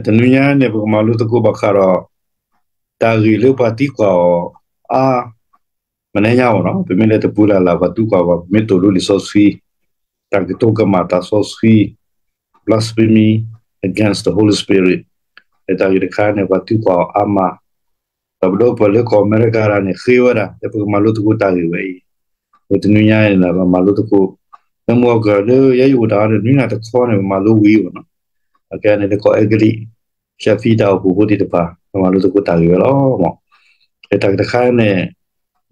တနွံညါန့ၣ် ပကမၤလိသကိးဘၣ်ဃးဒီး တၢ်ဂ့ၢ်လၢပှၤသံကွၢ်အီၤအါ မနုၤညါအီၤနီၤ, ပမ့ၢ်လဲၤတပူၤလၢ်လၢ် ပှၤသံကွၢ်ဘၣ်, ပမ့ၢ်သိၣ်လိလံာ်စီဆှံ, တၢ်ကတိၤကမၣ်တၢ်စီဆှံ, blasphemy against the Holy Spirit, တၢ်ဂ့ၢ်တခါန့ၣ် ပှၤသံကွၢ်အီၤအါမး, ဒီးပဒီပုၢ်ဝဲၢ်လၢကီၢ်အမဲရကၤတဂၤန့ၣ် ဃ့ဝဲဒၣ် လၢပကမၤလိသကိးတၢ်ဂ့ၢ်ဝဲအံၤ, တနွံညါန့ၣ် ပမၤလိသကိး, လၢမုၢ်ဂီၤကၢၤလၢယဲယအိၣ်တၢ်န့ၣ် နွံနၣ်တခီန့ၣ် ပမၤလိဝံၤအီၤနီၤ, အကဲန့ၣ်လၢကီၢ်အဲကလံး ရှဲဖံတၢ်အိၣ်ဖှိၣ်ဖိသ့ၣ်တဖၣ် ပမၤလိသကိးတၢ်ဂ့ၢ်ဝဲလီၤ. တၢ်တခါန့ၣ်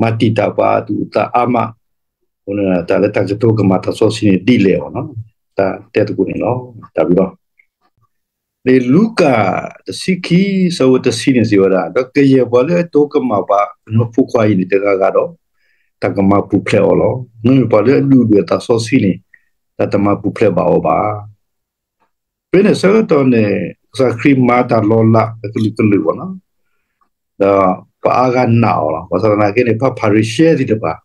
မၤတံာ်တာ်ပှၤအသူၣ်အသးအါမး, တၢ်လၢတၢ်ကတိၤကမၣ်တၢ်စီဆှံန့ၣ်ဒ်လဲၣ်အီၤနီၤ, တၢ်တဲသကိးန့ၣ်လီၤ. တၢ်ဘျုးလီၤ. လံာ်လူၤကၣ် တဆံခံ ဆၢဖိတဆံန့ၣ်စံးဝဲဒၣ်, ဒီးကယဲၢ်ပှၤလၢအတိၤကမၣ်ပှၤကညီဖိခွါအံၤန့ၣ် တဂၤဂၤဒီး တၢ်ကမၤပူၤဖျဲးအီၤလီၤ. မ့မ့ၢ်ပှၤလၢအဒုၣ်ဒွဲၣ်သးစီဆှံန့ၣ် တၢ်တမၤပူၤဖျဲးဘၣ်အီၤဘၣ်. ဖဲန့ၣ်ဆၢကတီၢ်န့ၣ် ကစၢ်ခရံာ်မၤတၢ်လီၤလးအကလုာ်ကလုာ်အီၤနီၤ, ဒီးပှၤအါဂၤနာ်အီၤလီၤ. ဘၣ်ဆၣ်သနာ်က့န့ၣ် ပှၤဖၤရံၤၡဲသ့ၣ်တဖၣ်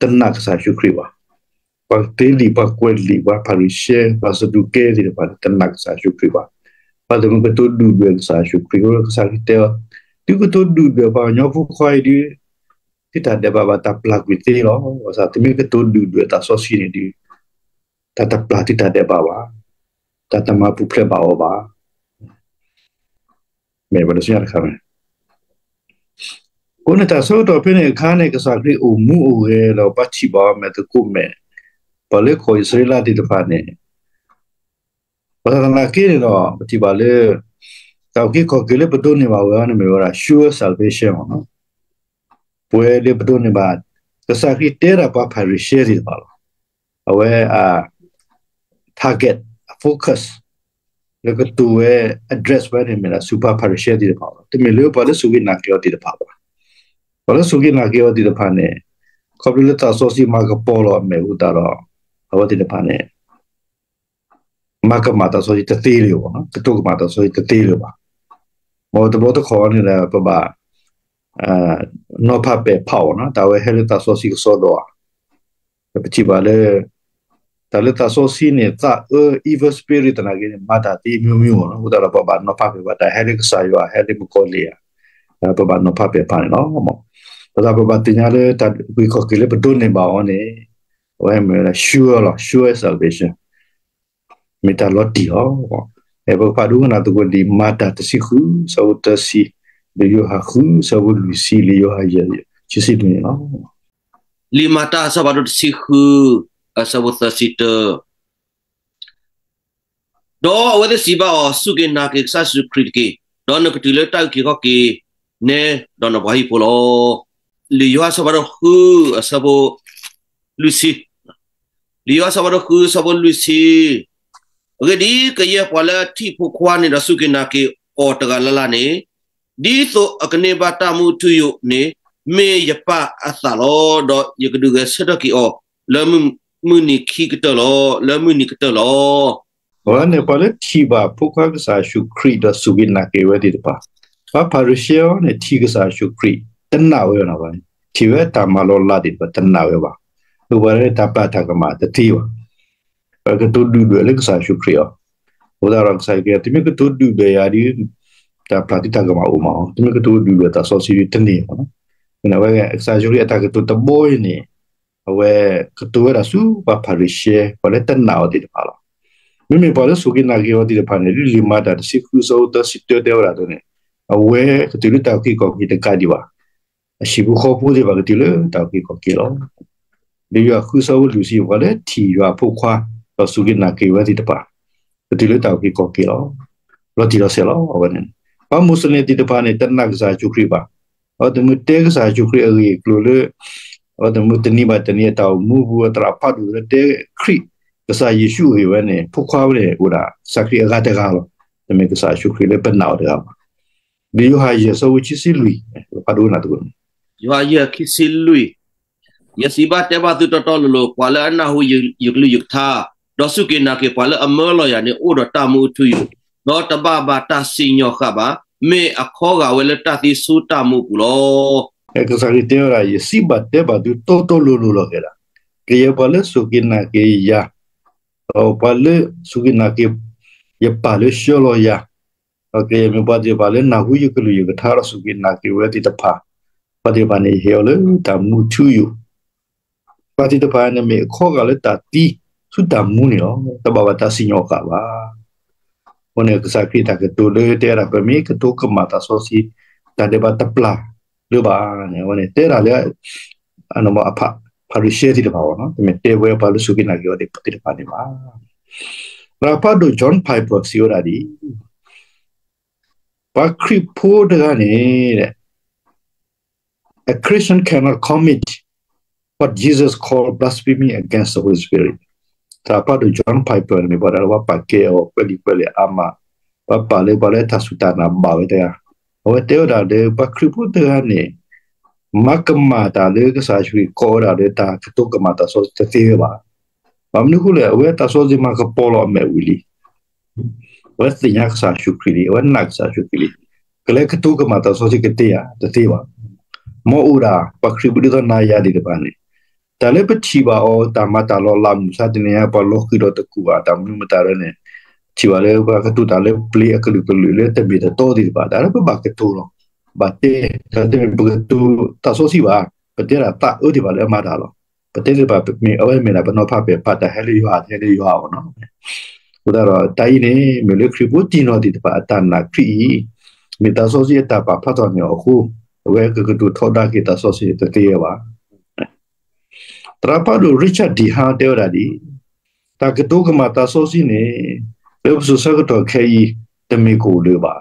တနာ်ကစၢ်ယ့ၣ်ၡူးခရံာ်ဘၣ်. ပှၤသ့လံာ် ပှၤကွဲးလံာ် ပှၤဖၤရံၤၡဲ ပှၤစဒူးကဲသ့ၣ်တဖၣ်န့ၣ် တနာ်ကစၢ်ယ့ၣ်ၡူးခရံာ်ဘၣ်. ဘၣ်သ့ၣ်သ့ၣ် မ့ၢ်ကတိၤဒုၣ်ဒွဲၣ်ကစၢ်ယ့ၣ်ၡူးခရံာ် ကစၢ်ခရံာ်တဲအီၤ, သုကတိၤဒုၣ်ဒွဲၣ်ပှၤကညီဖိခွါအံၤဒီး သုတၢ်ဒဲးဘးဘၣ် တၢ်ပျၢ်ကွံာ်သ့လီၤ. ဘၣ်ဆၣ်သုမ့ၢ်ကတိၤဒုၣ်ဒွဲၣ်သးစီဆှံန့ၣ်ဒီး တၢ်တပျၢ်သုတၢ်ဒဲးဘးဘၣ်, တၢ်တမၤပူၤဖျဲးဘၣ်အီၤဘၣ်. မ့ၢ်ပတဆူညါတခါမ့ၢ် အဃိန့ၣ် တၢ်ဆၢကတီၢ်ဖဲန့ၣ်အခါန့ၣ် ကစၢ်ခရံာ်အိၣ်မူအိၣ်ဂဲၤဒီး ပှၤထံၣ်ဘၣ်အီၤမဲာ်သကိးမဲာ်, ပှၤလၢကီၢ်အံၣ်စရ့လးသ့ၣ်တဖၣ်န့ၣ်, ဘၣ်ဆၣ်သနာ်က့န့ၣ်ဒီး ပထံၣ်ဘၣ်လၢ တၢ်အုၣ်က့ၤခီၣ်က့ၤလၢပဒိးန့ၢ်ဘၣ်ဝဲအီၤန့ၣ် မ့ၢ်ဝဲဒၣ် sure salvation မ့ၢ်နီၤ. ပဝဲလၢပဒိးန့ၢ်ဘၣ်, ကစၢ်ခရံာ်တဲဒၣ်ပှၤဖၤရံၤၡဲသ့ၣ်တဖၣ်လီၤ. အဝဲအ target, အ focus လၢကတိၤဝဲ address ဝဲန့ၣ် မ့ၢ်ဒၣ်ဆူပှၤဖၤရံၤၡဲသ့ၣ်တဖၣ်လီၤ. တမ့ၢ်လၢပှၤလၢစူၢ်က့ၤနာ်က့ၤအီၤသ့ၣ်တဖၣ်ဘၣ်. ပှၤလၢစူၢ်က့ၤနာ်က့ၤအီၤသ့ၣ်တဖၣ်န့ၣ် ခီဖျိလၢသးစီဆှံမၤကပီၤလီၤအမဲာ်အဃိသတးဒီး အဝဲသ့ၣ်တဖၣ်န့ၣ် မၤကမၣ်တၢ်စီဆှံတသ့လၢၤဘၣ်, ကတိၤကမၣ်တၢ်စီဆှံတသ့လၢၤဘၣ်. မ်တဘျီတခီၣ်န့ၣ်ဒီး ပဘၣ် နီၤဖးပဲာ်ဖးအီၤနီၤ, တၢ်ဝဲဟဲလၢသးစီဆှံကစီဒီဧါ. ပထံၣ်ဘၣ်လၢ တၢ်လၢသးစီဆှံန့ၣ် သးအၢ evil spirit သနာ်က့န့ၣ် မၤတၢ်သ့မျိုးမျိုးနီၤ, အဃိသတးဒီး ပဘၣ်နီၤဖးပဲာ်ဖး တၢ်ဟဲလၢကစၢ်ယွၤ ဟဲလၢမုၣ်ကီၤလံၢ်ဧါ, ပဘၣ်နီၤဖးပဲာ်ဖးန့ၣ်လီၤ. ပသးပဘၣ်သ့ၣ်ညါလၢတၢ်အုၣ်က့ၤခီၣ်က့ၤလၢပဒိးန့ၢ်ဘၣ်အီၤန့ၣ် အဝဲမ့ၢ်ဝဲဒၣ် sure လီၤ, sure salvation မ့ၢ်တၢ်လီၤတံၢ်လီၤ. ပကဖးဒိကနၣ်သကိးလံာ်မၤတၢ်တဆံဃု ဆၢဖိသၢဆံ, လံာ်ယိၤဟၣ်ဃု ဆၢဖိလွံၢ်ဆံ, လံာ်ယိၤဟၣ်ယဲၢ်ဆံဆံလွံၢ်န့ၣ်လီၤ. လံာ်မၤတၢ်အဆၢဖးဒိၣ်တဆံဃု အဆၢဖိသၢဆံတၢ ဒီးအဝဲသ့ၣ်စံးဘၣ်အီၤ, စူၢ်က့ၤနာ်က့ၤကစၢ်ယ့ၣ်ၡူးခရံာ်တက့ၢ်, ဒီးနကတုၤလၢတၢ်အုၣ်က့ၤခီၣ်က့ၤ နဲဒီးနပှၤဟံၣ်ဖိလီၤ. လံာ်ယိၤဟၣ်အဆၢဖးဒိၣ်ဃု အဆၢဖိလွံၢ်ဆံ, လံာ်ယိၤဟၣ်အဆၢဖးဒိၣ်ဃု အဆၢဖိလွံၢ်ဆံ, အဂ့ၢ်ဒ်အံၤ, ကယဲၢ်ပှၤလၢအထံၣ်ဖိခွါန့ၣ်ဒီးစူၢ်က့ၤနာ်က့ၤအီၤတဂၤလၢ်လၢ်န့ၣ်, ဒ်သိးအကန့ၢ်ဘၣ်တၢ်မူအထူအယိာ်န့ၣ်, မ့ၢ်ယပၢ်အသးလီၤ. ဒီးယကဒုးဂဲၤဆၢထၢၣ်က့ၤအီၤ လၢမုၢ်နံၤခံကတၢၢ်လီၤ, လၢမုၢ်နံၤကတၢၢ်လီၤ. အဝဲန့ၣ် ပှၤလၢထံၣ်ဘၣ်ဖိခွါကစၢ်ယ့ၣ်ၡူးခရံာ်ဒီးစူၢ်က့ၤနာ်က့ၤဝဲသ့ၣ်တဖၣ်, ပှၤဖၤရံၤၡဲအံၤန့ၣ် ထံၣ်ကစၢ်ယ့ၣ်ၡူးခရံာ် တနာ်ဝဲဘၣ်, ထံၣ်ဝဲတၢ်မၤလီၤလးသ့ၣ်တဖၣ် တနာ်ဝဲဘၣ်, အဃိပှၤလၢတၢ်ပျၢ်တၢ်ကမၣ်တသ့ဘၣ်. ပကတိၤဒုၣ်ဒွဲၣ်လၢကစၢ်ယ့ၣ်ၡူးခရံာ်အီၤ, အဃိသတးဒီးကစၢ်ယွၤက့ၤ သုမ့ၢ်ကတိၤဒုၣ်ဒွဲၣ်ယၤဒီး တၢ်ပျၢ်သုတၢ်ကမၣ်အိၣ်မး, သုမ့ၢ်ကတိၤဒုၣ်ဒွဲၣ်သးစီဆှံဒီးတန့ၢ်ဘၣ်. အဝဲကစၢ်ယ့ၣ်ၡူးခရံာ်အတၢ်ကတိၤတဘီအံၤန့ၣ်, အဝဲကတိၤဝဲဒၣ်ဆူပှၤဖၤရံၤၡဲ ပှၤလၢတနာ်အီၤသ့ၣ်တဖၣ်လီၤ. မ့မ့ၢ်ပှၤလၢစူၢ်က့ၤနာ်က့ၤအီၤသ့ၣ်တဖၣ်န့ၣ် လံာ်မၤတၢ်တဆံဃု ဆၢဖိသၢဆံတၢတဲဝဲဒၣ်န့ၣ်, အဝဲကတုၤလၢတၢ်အုၣ်က့ၤခီၣ်က့ၤတကးဒံးဘၣ်, အဟံၣ်ဖိဃီဖိသ့ၣ်တဖၣ်ကတုၤလၢတၢ်အုၣ်က့ၤခီၣ်က့ၤလီၤ. လံာ်ယိၤဟၣ်ဃု ဆၢဖိလွံၢ်ဆံ, ပှၤလၢထံၣ်ယွၤအဖိခွါ ဒီးစူၢ်က့ၤနာ်က့ၤဝဲသ့ၣ်တဖၣ် ကတုၤလၢတၢ်အုၣ်က့ၤခီၣ်က့ၤလီၤ. လီၤတံၢ်လီၤဆဲးလီၤ. အဝဲန့ၣ် ပှၤမူးစလ့ၣ်သ့ၣ်တဖၣ်န့ၣ် တနာ်ကစၢ်ယ့ၣ်ၡူးခရံာ်ဘၣ်. အဝဲသ့ၣ်မ့ၢ်တဲကစၢ်ယ့ၣ်ၡူးခရံာ်အဂ့ၢ်အကျိၤလၢ အဝဲသ့ၣ်မ့ၢ်တနံၤဘၣ်တနံၤအတၢ်အိၣ်မူပူၤ အသရၣ်ဖးဒိၣ်လၢတဲခရံာ် ကစၢ်ယ့ၣ်ၡူးအဂ့ၢ်ဝဲန့ၣ် ဖိခွါဝဲန့ၣ်အိၣ်ဒၣ်ကစၢ်ခရံာ်အဂၤတဂၤလီၤ. တမ့ၢ်ကစၢ်ယ့ၣ်ၡူးခရံာ်လၢပနာ်အီၤတဂၤဘၣ်. လံာ်ယိၤဟၣ်ယဲၢ် ဆၢဖိခံဆံလွံၢ်, ဖးဒိကနၣ်သကိးန့ၣ်, ယိၤဟၣ်ယဲၢ် ခံဆံလွံၢ်, ယစံးဘၣ်တဲဘၣ်သုတီတီလိၤလိၤ, ပှၤလၢအနၢ်ဟူယကလုၢ်ယကထါ, ဒီးစူၢ်က့ၤနာ်က့ၤပှၤလၢအမၢလီၤယၤန့ၣ် အိၣ်ဒီးတၢ်မူအထူအယိာ်, ဒီးတဘၣ်ဘၣ်တၢ်စံၣ်ညီၣ်ဃာ်ဘၣ်, မ့ၢ်အခီဂာ်ဝဲလၢတၢ်သံဆူတၢ်မူအပူၤလီၤ. ကစၢ်ခရံာ်တဲဝဲဒၣ် ယစံးဘၣ်တဲဘၣ်သုတီတီလိၤလိၤလီၤက့ၤဒၣ်, ကယဲၢ်ပှၤလၢစူၢ်က့ၤနာ်က့ၤယၤ, ဒီးပှၤလၢစူၢ်က့ၤနာ်က့ၤ ယပၢ်လၢဆှၢလီၤယၤ ဒီးကယဲၢ်မ့ၢ်ပှၤသ့ၣ်တဖၣ်လၢနၢ်ဟူယကလုၢ်ယကထါဒီးစူၢ်က့ၤနာ်က့ၤဝဲသ့ၣ်တဖၣ်, ပှၤသ့ၣ်တဖၣ်န့ၣ် ယဟ့ၣ်အီၤလၢတၢ်မူထူယိာ်, ပှၤသ့ၣ်တဖၣ်န့ၣ်မ့ၢ်အခီဂာ်လၢတၢ်သံဆူတၢ်မူန့ၣ်လီၤ. တဘၣ်ဘၣ်တၢ်စံၣ်ညီၣ်ဃာ်ဘၣ်. အဃိန့ၣ် ကစၢ်ခရံာ်တၢ်ကတိၤလၢတဲဝဲဒၣ် ပမ့ၢ်ကတိၤကမၣ်တၢ်စီဆှံ တၢ်ဒဲးဘးတပျၢ်လၢၤဘၣ်န့ၣ် အဝဲန့ၣ်တဲဒၣ်လၢ ဖၤရံၤၡဲသ့ၣ်တဖၣ်အဂီၢ်, တမ့ၢ်တဲဝဲပှၤလၢစူၢ်က့ၤနာ်က့ၤအီၤသ့ၣ်တဖၣ်န့ၣ်ဘၣ်. သရၣ်ဖးဒိၣ် John Piper စံးဝဲဒၣ်ဒ်အံၤ, ပှၤခရံာ်ဖိတဂၤန့ၣ် A Christian cannot commit what Jesus called blasphemy against the Holy Spirit. သရၣ်ဖးဒိၣ် John Piper န့ၣ်မ့ၢ်ပှၤတဂၤလၢပှၤပာ်ကဲအီၤကွဲးလံာ်ကွဲးလဲၢ်အါမး, ပှၤပာ်လၢပှၤလၢတၢ်စူၢ်တၢ်နာ်ဘၣ်ဝဲတဂၤ, အဝဲတဲဝဲဒၣ်လၢပှၤခရံာ်ဖိတဂၤန့ၣ် မၤကမၣ်တၢ်လၢကစၢ်ယ့ၣ်ၡူးခရံာ်ကိးဝဲဒၣ်လၢတၢ်ကတိၤကမၣ်တၢ်စီဆှံတသ့ဝဲဘၣ်. ဘၣ်မနုၤအဃိလဲၣ်, အဝဲတၢ်စီဆှံမၤကပီၤလီၤအမဲာ်ဝံၤလံ. အဝဲသ့ၣ်ညါကစၢ်ယ့ၣ်ၡူးခရံာ်လံ, အဝဲနာ်ကစၢ်ယ့ၣ်ၡူးခရံာ်လံ. ကလဲၤကတိၤကမၣ်တၢ်စီဆှံကသ့ဧါ, တသ့ဘၣ်. မ်အအိၣ်ဒၣ် ပှၤခရံာ်ဖိဒ်သိးနၤယၤသ့ၣ်တဖၣ်န့ၣ်, တၢ်လၢပထံၣ်ဘၣ်အီၤ တၢ်မၤတၢ်လီၤလး မုၢ်ဆါတနံၤညါ ပှၤလီၤဃံၤဒီးတကူၣ်ဘၣ် တၢ်မနုၤမတၤဒ်န့ၣ်, ထံၣ်ဘၣ်လၢပှၤကတိၤတၢ်လၢပျ့ၤအကလုာ်ကလုာ်လၢတမ့ၢ်တတီသ့ၣ်တဖၣ်, တၢ်လၢပဘၣ်ကတိၤလီၤ. ဘၣ်တဲ, တၢ်တမ့ၢ်ပကတိၤတၢ်စီဆှံဘၣ်, ပတဲဒၣ်သးအၢသ့ၣ်တဖၣ်လၢအမၤတၢ်လီၤ. ပတဲသ့ၣ်တဖၣ်မ့ၢ်အဝဲမ့ၢ်ဒၣ်ပနီၤဖးပဲာ်ဖး တၢ်ဟဲလၢယွၤ တဟဲလၢယွၤအဂီၢ်နီၤ. အဃိသတးဒီး တၢ်အံၤန့ၣ် မ့ၢ်လၢခရံာ်ဖိတံၢ်နီၢ်သ့ၣ်တဖၣ်အတၢ်နာ်ခရံာ်အံၤ, မ့ၢ်သးစီဆှံအတၢ်ပာ်ဖျါထီၣ်န့ၢ်အီၤအဃိ, အဝဲကကတိၤထီဒါက့ၤသးစီဆှံတသ့ဝဲဘၣ်. သရၣ်ဖးဒိၣ် Richard DeHaan တဲဝဲဒၣ်ဒ်အံၤ, တၢ်ကတိၤကမၣ်သးစီဆှံန့ၣ် လၢပစိၤဆၢကတီၢ်ခဲအံၤ တမ့ၢ်ကအိၣ်လၢၤဘၣ်.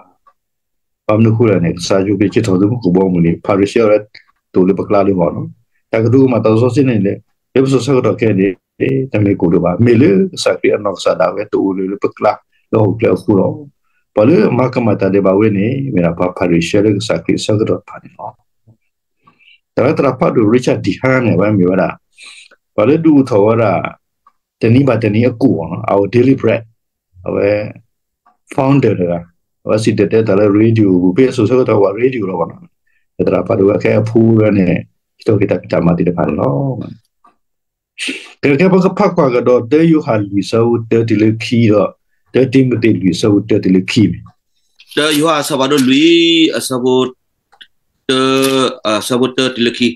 ဘၣ်မနုၤအဃိလဲၣ်န့ၣ် ကစၢ်ယ့ၣ်ၡူးခရံာ်စံးထီၣ်လၢမူခိၣ်ဘီမုၢ်န့ၣ် ဖၤရံၤၡဲအီၤလၢတိၢ်လၢပကျါလၢအဂီၢ်လီၤ. တၢ်ကတိၤကမၣ်သးစီဆှံန့ၣ်လဲၣ်, လၢပစိၤဆၢကတီၢ်ခဲအံၤန့ၣ် တမ့ၢ်ကအိၣ်လၢၤဘၣ်. မ့ၢ်လၢကစၢ်ခရံာ်အနီၢ်ကစၢ်ဒၣ်ဝဲတအိၣ်လၢၤလၢပကျါ လၢဟီၣ်ခိၣ်ချၢအဃိလီၤ. ပှၤလၢအမၤကမၣ်တၢ်ဒဲးဘးဝဲန့ၣ် မ့ၢ်ဒၣ်ပှၤဖၤရံၤၡဲလၢကစၢ်ခရံာ်အဆၢကတီၢ်တဖၣ်န့ၣ်လီၤ. တၢ်လၢသရၣ်ဖးဒိၣ် Richard DeHaan န့ၣ် အဝဲမ့ၢ်ဝဲဒၣ် ပှၤလၢဒုးအိၣ်ထီၣ်ဝဲဒၣ် တနံၤဘၣ်တနံၤအကိၣ် Our Daily Bread အဝဲ founder တဂၤ, အဝဲစံၣ်တဲၤတဲတၢ်လၢ radio ပူၤ ဖဲအစိၤဆၢကတီၢ်ဝဲ radio လီၤဘၣ်နီၤ. သရၣ်ဖးဒိၣ်ဝဲခဲအံၤအဖိဝဲန့ၣ် စံးထီၣ်က့ၤတၢ်ဖံးတၢ်မၤသ့ၣ်တဖၣ်န့ၣ်လီၤ. ကဲ ကဲ ပကဖးကွၢ်ကဒီး တၢယိၤဟၣ်လွံၢ်ဆၢဖိတၢတုၤလၢခံဒီး တၢတံၤမသ့းလွံၢ်ဆၢဖိတၢတုၤလၢခံန့ၣ်, တၢယိၤဟၣ်အဆၢဖးဒိၣ်လွံၢ် အဆၢဖိ တၢ, အဆၢဖိတၢတုၤလၢခံ,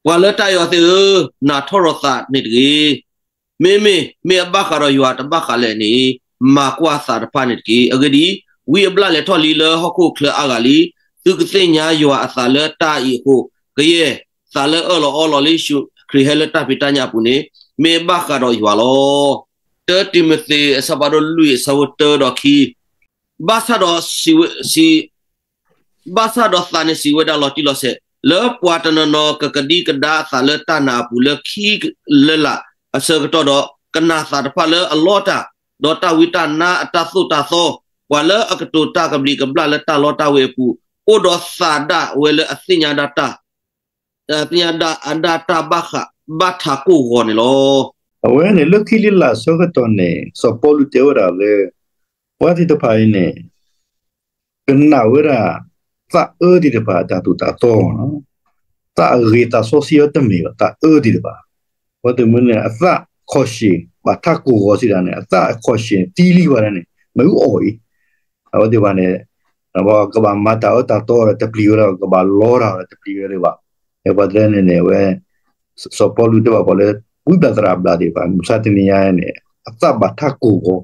ပှၤလၢတၢ်ယွၤသ့ၣ်ဧၢ, နၢ်ထီၣ်ထီၣ်သးန့ၣ်တဂ့ၤ. မ့မ့ၢ် မ့ၢ်အဘၣ်ဃးဒီးယွၤတဘၣ်ဃးလဲၣ်န့ၣ်, မၤကွၢ်သးတဖၣ်န့ၣ်တက့ၢ်. အဂ့ၢ်ဒ်အံၤ, ဝံအဘျၣ်လဲၤထီၣ်လံလၢဟီၣ်ခိၣ်ချၢအါဂၤလံ. သုကသ့ၣ်ညါယွၤအသးလၢတၢ်အံၤအဃိ, ကယဲၢ်သးလၢအၢၣ်လီၤအီလီၤလၢယ့ၣ်ၡူးခရံာ်ဟဲလၢတၢ်ဖံးတၢ်ညၣ်အပူၤန့ၣ်, မ့ၢ်ဘၣ်ဃးဒီးယွၤလီၤ. တၢတံၤမသ့းအဆၢဖးဒိၣ်လွံၢ်အဆၢဖိတၢဒီးခံ, ဘၣ်ဆၣ်ဒီး ဘၣ်ဆၣ်ဒီးသးန့ၣ်စံးဝဲဒၣ်လီၤတံၢ်လီၤဆဲး, လၢပှၤတနီၤနီၤကကဒံကဒါအသးလၢတၢ်နာ်အပူၤလၢခံလၢလာ်အဆၢကတီၢ်ဒီး, ကနာ်သးတဖၣ်လၢအလီတၢ်, ဒီးတၢ်ဝံတၢ်နါအတၢ်သိၣ်တၢ်သီ, ပှၤလၢအကတိၤတၢ်ကဘျံးကဘျၣ်လၢတၢ်လီတၢ်ဝ့ၤအပူၤ, အိၣ်ဒီးသးဒၣ်ဝဲလၢအသ့ၣ်ညါဒၣ်တၢ် သ့ၣ်ညါဒၣ်အဒၣ်တၢ်ဘၣ်ဃး ဘၣ်ထးကိၢ်ဂီၤန့ၣ်လီၤ. အဝဲန့ၣ်လၢခံလံလၢ်ဆၢကတီၢ်န့ၣ် စီၤပီလူးတဲဝဲဒၣ်လၢ ပှၤသ့ၣ်တဖၣ်အံၤန့ၣ် ကနာ်ဝဲဒၣ် သးအၢသ့ၣ်တဖၣ်အတၢ်သိၣ်တၢ်သီ, သးအဂ့ၤသးစီဆှံအတမ့ၢ်ဘၣ် သးအၢသ့ၣ်တဖၣ်, ပှၤတမုၢ်န့ၣ် အသးခီၣ်ရှ့ၣ် ဘၣ်ထးကိၢ်ဂီၤစံးဒၣ်န့ၣ် အသးခီၣ်ရှ့ၣ်သံလံဘၣ်န့ၣ် မ့ၣ်အူအီၣ်အံၤ, အဝဲသ့ၣ်တဖၣ်န့ၣ် ကဘၣ်မၤတၢ်အၢတၢ်သီဒီးတပျံၤဝဲဒီး ကဘၣ်လီတၢ်ဒီးတပျံၤဝဲလၢၤဘၣ်. ပှၤတလဲန့ၣ်န့ၣ် အဝဲ စီၤပီလူးတဲဘၣ်ပှၤလၢ ဝံဘျၣ်သရၣ်ဘျၣ်သ့ၣ်တဖၣ် မုၢ်ဆါတနံၤညါန့ၣ် အသးဘၣ်ထးကိၢ်ဂီၤ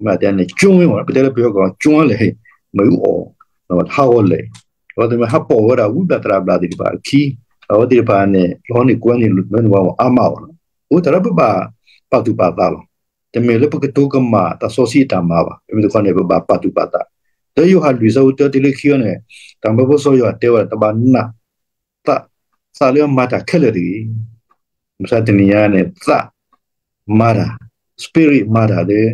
မ့ၢ်တဲန့ၣ် ကၠိဝဲမ့ၢ် ပတဲလၢပယီၤကီၢ် ကၠိလဲၣ် မ့ၣ်အူအီၣ် ဟးဂီၤလဲၣ်, အဝဲသ့ၣ်မ့ၢ်ဟးပိာ်ဝဲဒၣ် ဝံဘျၣ်သရၣ်ဘျၣ်သ့ၣ်တဖၣ်အခံ, အဝဲသ့ၣ်တဖၣ်န့ၣ် လီၤန့ၢ်ကွဲန့ၢ်လၢန့ၣ်ဝဲအါမးအီၤလီၤ. အဃိတၢ်လၢပဘၣ်ပာ်သူၣ်ပာ်သးလီၤ. တမ့ၢ်လၢပကတိၤကမၣ်တၢ်စီဆှံအတၢ်မၤဘၣ်. မ့မ့ၢ်တခီန့ၣ် ပဘၣ်ပာ်သူၣ်ပာ်သး. တၢယိၤဟၣ်လွံၢ်ဆၢဖိတၢတုၤလၢခံန့ၣ် တၢ်မၢဖိစီၤယိၤဟၣ်တဲဝဲဒၣ် တဘၣ်နာ် သး သးလၢအမၤတၢ်ခဲလၢာ်တဂ့ၤ. မုၢ်ဆါတနံၤညါန့ၣ် သးမၤတၢ်, spirit မၤတၢ်လၢ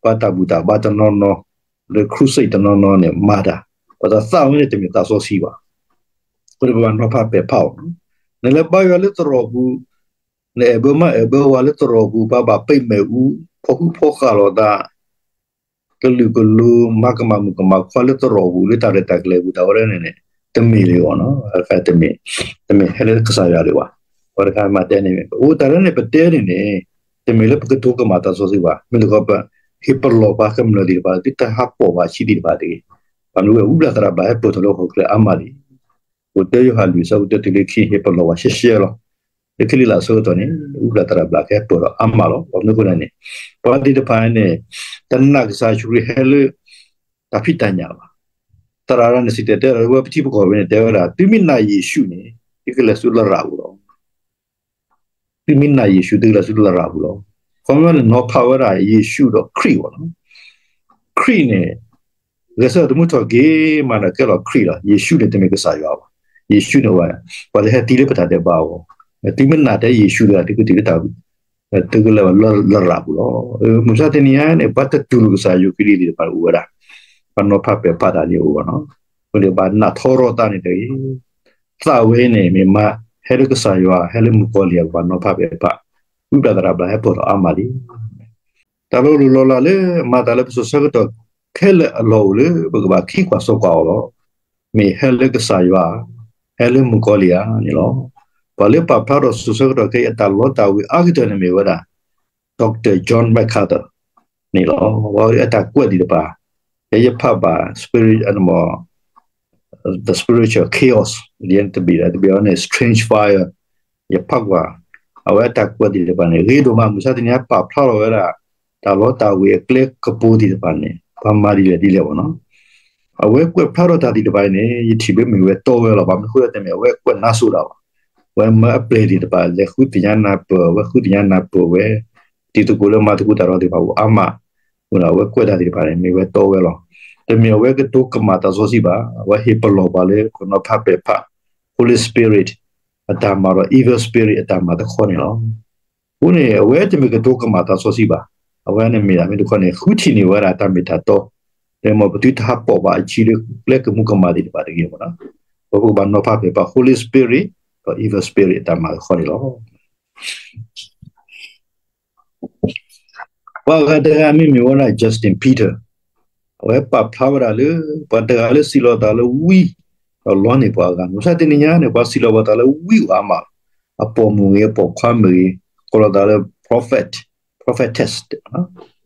ပှၤတၢ်ဘူၣ်တၢ်ဘါတနီၤနီၤ လၢ crusade တနီၤနီၤန့ၣ် မၤတၢ်, ပှၤသးဝဲန့ၣ်တမ့ၢ်သးစီဆှံဘၣ်. အဃိန့ၣ် ပဘၣ်နီၤဖးပဲာ်ဖးအီၤ. နလဲၤဘါယွၤလၢသရိာ်ပူၤ, နအဲၣ်ဘၢမါအဲၣ်ဘၢဝဲလၢသရိာ်ပူၤ ပှၤဘၣ်ပံးမ့ၣ်အူ, ဖီၣ်ဃူဖီၣ်ဃာ်လိာ်သး ကလုာ်ကလိၤ မၤကမၣ်မုၣ်ကမၣ်ခွါလၢသရိာ်ပူၤ လၢတၢ်ရဲၣ်တၢ်ကျဲၤပူၤ တၢ်ဝဲဒၣ်န့ၣ်န့ၣ် တမ့ၢ်လၢၤဘၣ်နီၤ. တမ့ၢ်, တမ့ၢ်ဟဲလၢကစၢ်ယွၤလၢၤဘၣ်. ပှၤတခါမၤတဲန့ၣ် ပအိၣ်တၢ်လၢန့ၣ် ပတဲန့ၣ်န့ၣ် တမ့ၢ်လၢပကတိၤကမၣ်တၢ်စီဆှံဘၣ်. မ့ၢ်တခီ ပဟ့ၣ်ပလီၢ်ပှၤကမျၢၢ်သ့ၣ်တဖၣ် သုတဟးပိာ်ဘၣ်ဆံးသ့ၣ်တဖၣ်တဂ့ၤ. ဘၣ်မနုၤအဃိ ဝံဘျၣ်သရၣ်ဘျါဟဲပၢၢ်ထီၣ်လၢဟီၣ်ခိၣ်ချၢအါမးလံ. အိၣ်တ့ယိၤဟၣ်လွံၢ်ဆၢဖိတၢတုၤလၢခံ ဟ့ၣ်ပလီၢ်ဝဲရှဲရှဲလီၤ. လၢခံလံလၢအဆၢကတီၢ်န့ၣ် ဝံဘျၣ်သရၣ်ဘျါကဟဲပၢၢ်ထီၣ်အါမးလီၤ. ဘၣ်မနုၤအဃိန့ၣ် ပှၤသ့ၣ်တဖၣ်န့ၣ် တနာ်ကစၢ်ယ့ၣ်ၡူးခရံာ်ဟဲလၢ တၢ်ဖံးတၢ်ညၣ်ဘၣ်. သရၣ်န့ၣ်စံၣ်တဲၤတဲလီၤဝဲပထံပကီၢ်ဝဲန့ၣ် တဲဝဲဒၣ် သုမ့ၢ်နာ်ယ့ၣ်ၡူးန့ၣ် ယကလဲၤဆူလရာ်ပူၤလီၤ. သုမ့ၢ်နာ်ယ့ၣ်ၡူး သုကလဲၤဆူလရာ်ပူၤလီၤ. ခီမ့ၢ်န့ၣ် နီၤဖးဝဲဒၣ်ယ့ၣ်ၡူးဒီးခရံာ်ဘၣ်နီၤ. ခရံာ်န့ၣ် ဂဲၤဆၢထၢၣ်သမူထီၣ်က့ၤမးဒီးကဲလီၤခရံာ်လီၤ. ယ့ၣ်ၡူးန့ၣ်တမ့ၢ်ကစၢ်ယွၤဘၣ်. ယ့ၣ်ၡူးန့ၣ်ဝဲ ပှၤလၢဟဲသံလၢပတၢ်ဒဲးဘးအဂီၢ်, သုမ့ၢ်နာ်တဲယ့ၣ်ၡူးတဂၤ သုကတုၤလၢတၢ် သုကလဲၤဝဲလၢလရာ်ပူၤလီၤ. မုၢ်ဆါတနံၤညါန့ၣ် ပှၤတတူၢ်လိာ်ကစၢ်ယ့ၣ်ၡူးခရံာ်သ့ၣ်တဖၣ်အိၣ်ဝဲဒၣ်, ပှၤနီၤဖးပဲာ်ဖးတၢ်န့ၣ်အိၣ်ဘၣ်နီၤ. အဃိန့ၣ် ဘၣ်နၢ်ထီရီၣ်သးန့ၣ်တဂ့ၤ, သးဝဲန့ၣ် မ့ၢ်မးဟဲလၢကစၢ်ယွၤ ဟဲလၢမုၣ်ကီၤလံၢ်အပှၤနီၤဖးပဲာ်ဖး, ဝံဘျၣ်သရၣ်ဘျါဟဲပၢၢ်ထီၣ်အါမးလံ. တၢ်လီၤလိၢ်လီၤလးလၢမၤတၢ်လၢပစိၤဆၢကတီၢ်ခဲလၢာ်အလီၢ်အိၣ်လၢ ပကဘၣ်ခံကွၢ်စိကွၢ်အီၤလီၤ. မ့ၢ်ဟဲလၢကစၢ်ယွၤ, ဟဲလၢမုၣ်ကီၤလံၢ်ဧါန့ၣ်လီၤ. ပှၤလၢပာ်ဖျါထီၣ်စိၤဆၢကတီၢ်ခဲအံၤအတၢ်လီတၢ်ဝ့ၤအါကတၢၢ်န့ၣ်မ့ၢ်ဝဲဒၣ် Doctor John MacArthur န့ၣ်လီၤ. ပှၤအတၢ်ကွဲးသ့ၣ်တဖၣ် ယဲယဖးဘၣ် spirit, the spiritual chaos တဘ့ၣ် တဘ့ၣ်အံၤန့ၣ် Strange Fire ယဖးကွၢ်, အဝဲအတၢ်ကွဲးသ့ၣ်တဖၣ်န့ၣ် ဂ့ၤဒိၣ်မး. မုၢ်ဆါတနံၤညါပာ်ဖျါထီၣ်ဝဲဒၣ် တၢ်လီတၢ်ဝ့ၤအကျဲကပူၤသ့ၣ်တဖၣ်န့ၣ် ပှၤမၤဒ်လဲၣ်ဒ်လဲၣ်ဘၣ်နီၤ. အဝဲကွဲးဖျါထီၣ်တၢ်သ့ၣ်တဖၣ်အံၤန့ၣ် ယထံၣ်ဘၣ်မ့ၢ်ဝဲတီဝဲလီၤ. ဘၣ်မနုၤအဃိလဲၣ် တမ့ၢ်အဝဲကွဲးနါစိၤဒၣ်ဘၣ်. အဝဲမၢအပျဲၢ်သ့ၣ်တဖၣ် လဲၤဃုသ့ၣ်ညါနၢ်ပၢၢ်, အဝဲဃုသ့ၣ်ညါနၢ်ပၢၢ်ဝဲ တံၤသကိးလၢမၤသကိးတၢ်ဒီးသ့ၣ်တဖၣ်အိၣ်အါမး, အဃိဒီးအဝဲကွဲးတၢ်သ့ၣ်တဖၣ်န့ၣ် မ့ၢ်ဝဲတီဝဲလီၤ. တမ့ၢ်အဝဲကတိၤကမၣ်တၢ်စီဆှံဘၣ်. အဝဲဟ့ၣ်ပလီၢ်ပှၤလၢပနီၤဖးပဲာ်ဖး Holy Spirit အတၢ်မၤဒီး evil spirit အတၢ်မၤတခီန့ၣ်လီၤ. အဃိန့ၣ် အဝဲတမ့ၢ်ကတိၤကမၣ်တၢ်စီဆှံဘၣ်. အဝဲန့ၣ်မ့ၢ်ဒၣ်မ့ၢ်တခီန့ၣ် ဃုထံၣ်န့ၢ်ဝဲဒၣ်တၢ်မ့ၢ်တၢ်တီ လၢမ့ၢ်ပသုတဟးပိာ်ဘၣ်အခံလၢကျဲကမူကမၣ်သ့ၣ်တဖၣ်တဂ့ၤမ့ၢ်နီၤ. ဒီးပကဘၣ်နီၤဖးပဲာ်ဖး Holy Spirit ဒီး evil spirit အတၢ်မၤတခီန့ၣ်လီၤ. ပှၤဂၤတဂၤမ့ၢ်မ့ၢ်ဝဲဒၣ် Justin Peter, အဝဲပာ်ဖျါဝဲဒၣ်လၢ ပှၤတဂၤလၢစံးလီၤသးလၢဝံ, ဒီးလီန့ၢ်ပှၤအဂၤ. မုၢ်ဆါတနံၤညါန့ၣ် ပှၤစံးလီၤပှၤသးလၢဝံအိၣ်အါမးလီၤ. အပိာ်မုၣ်ဂ့ၤ အပိာ်ခွါမ့ၢ်ဂ့ၤ, ကိးလီၤသးလၢ prophet, prophetess,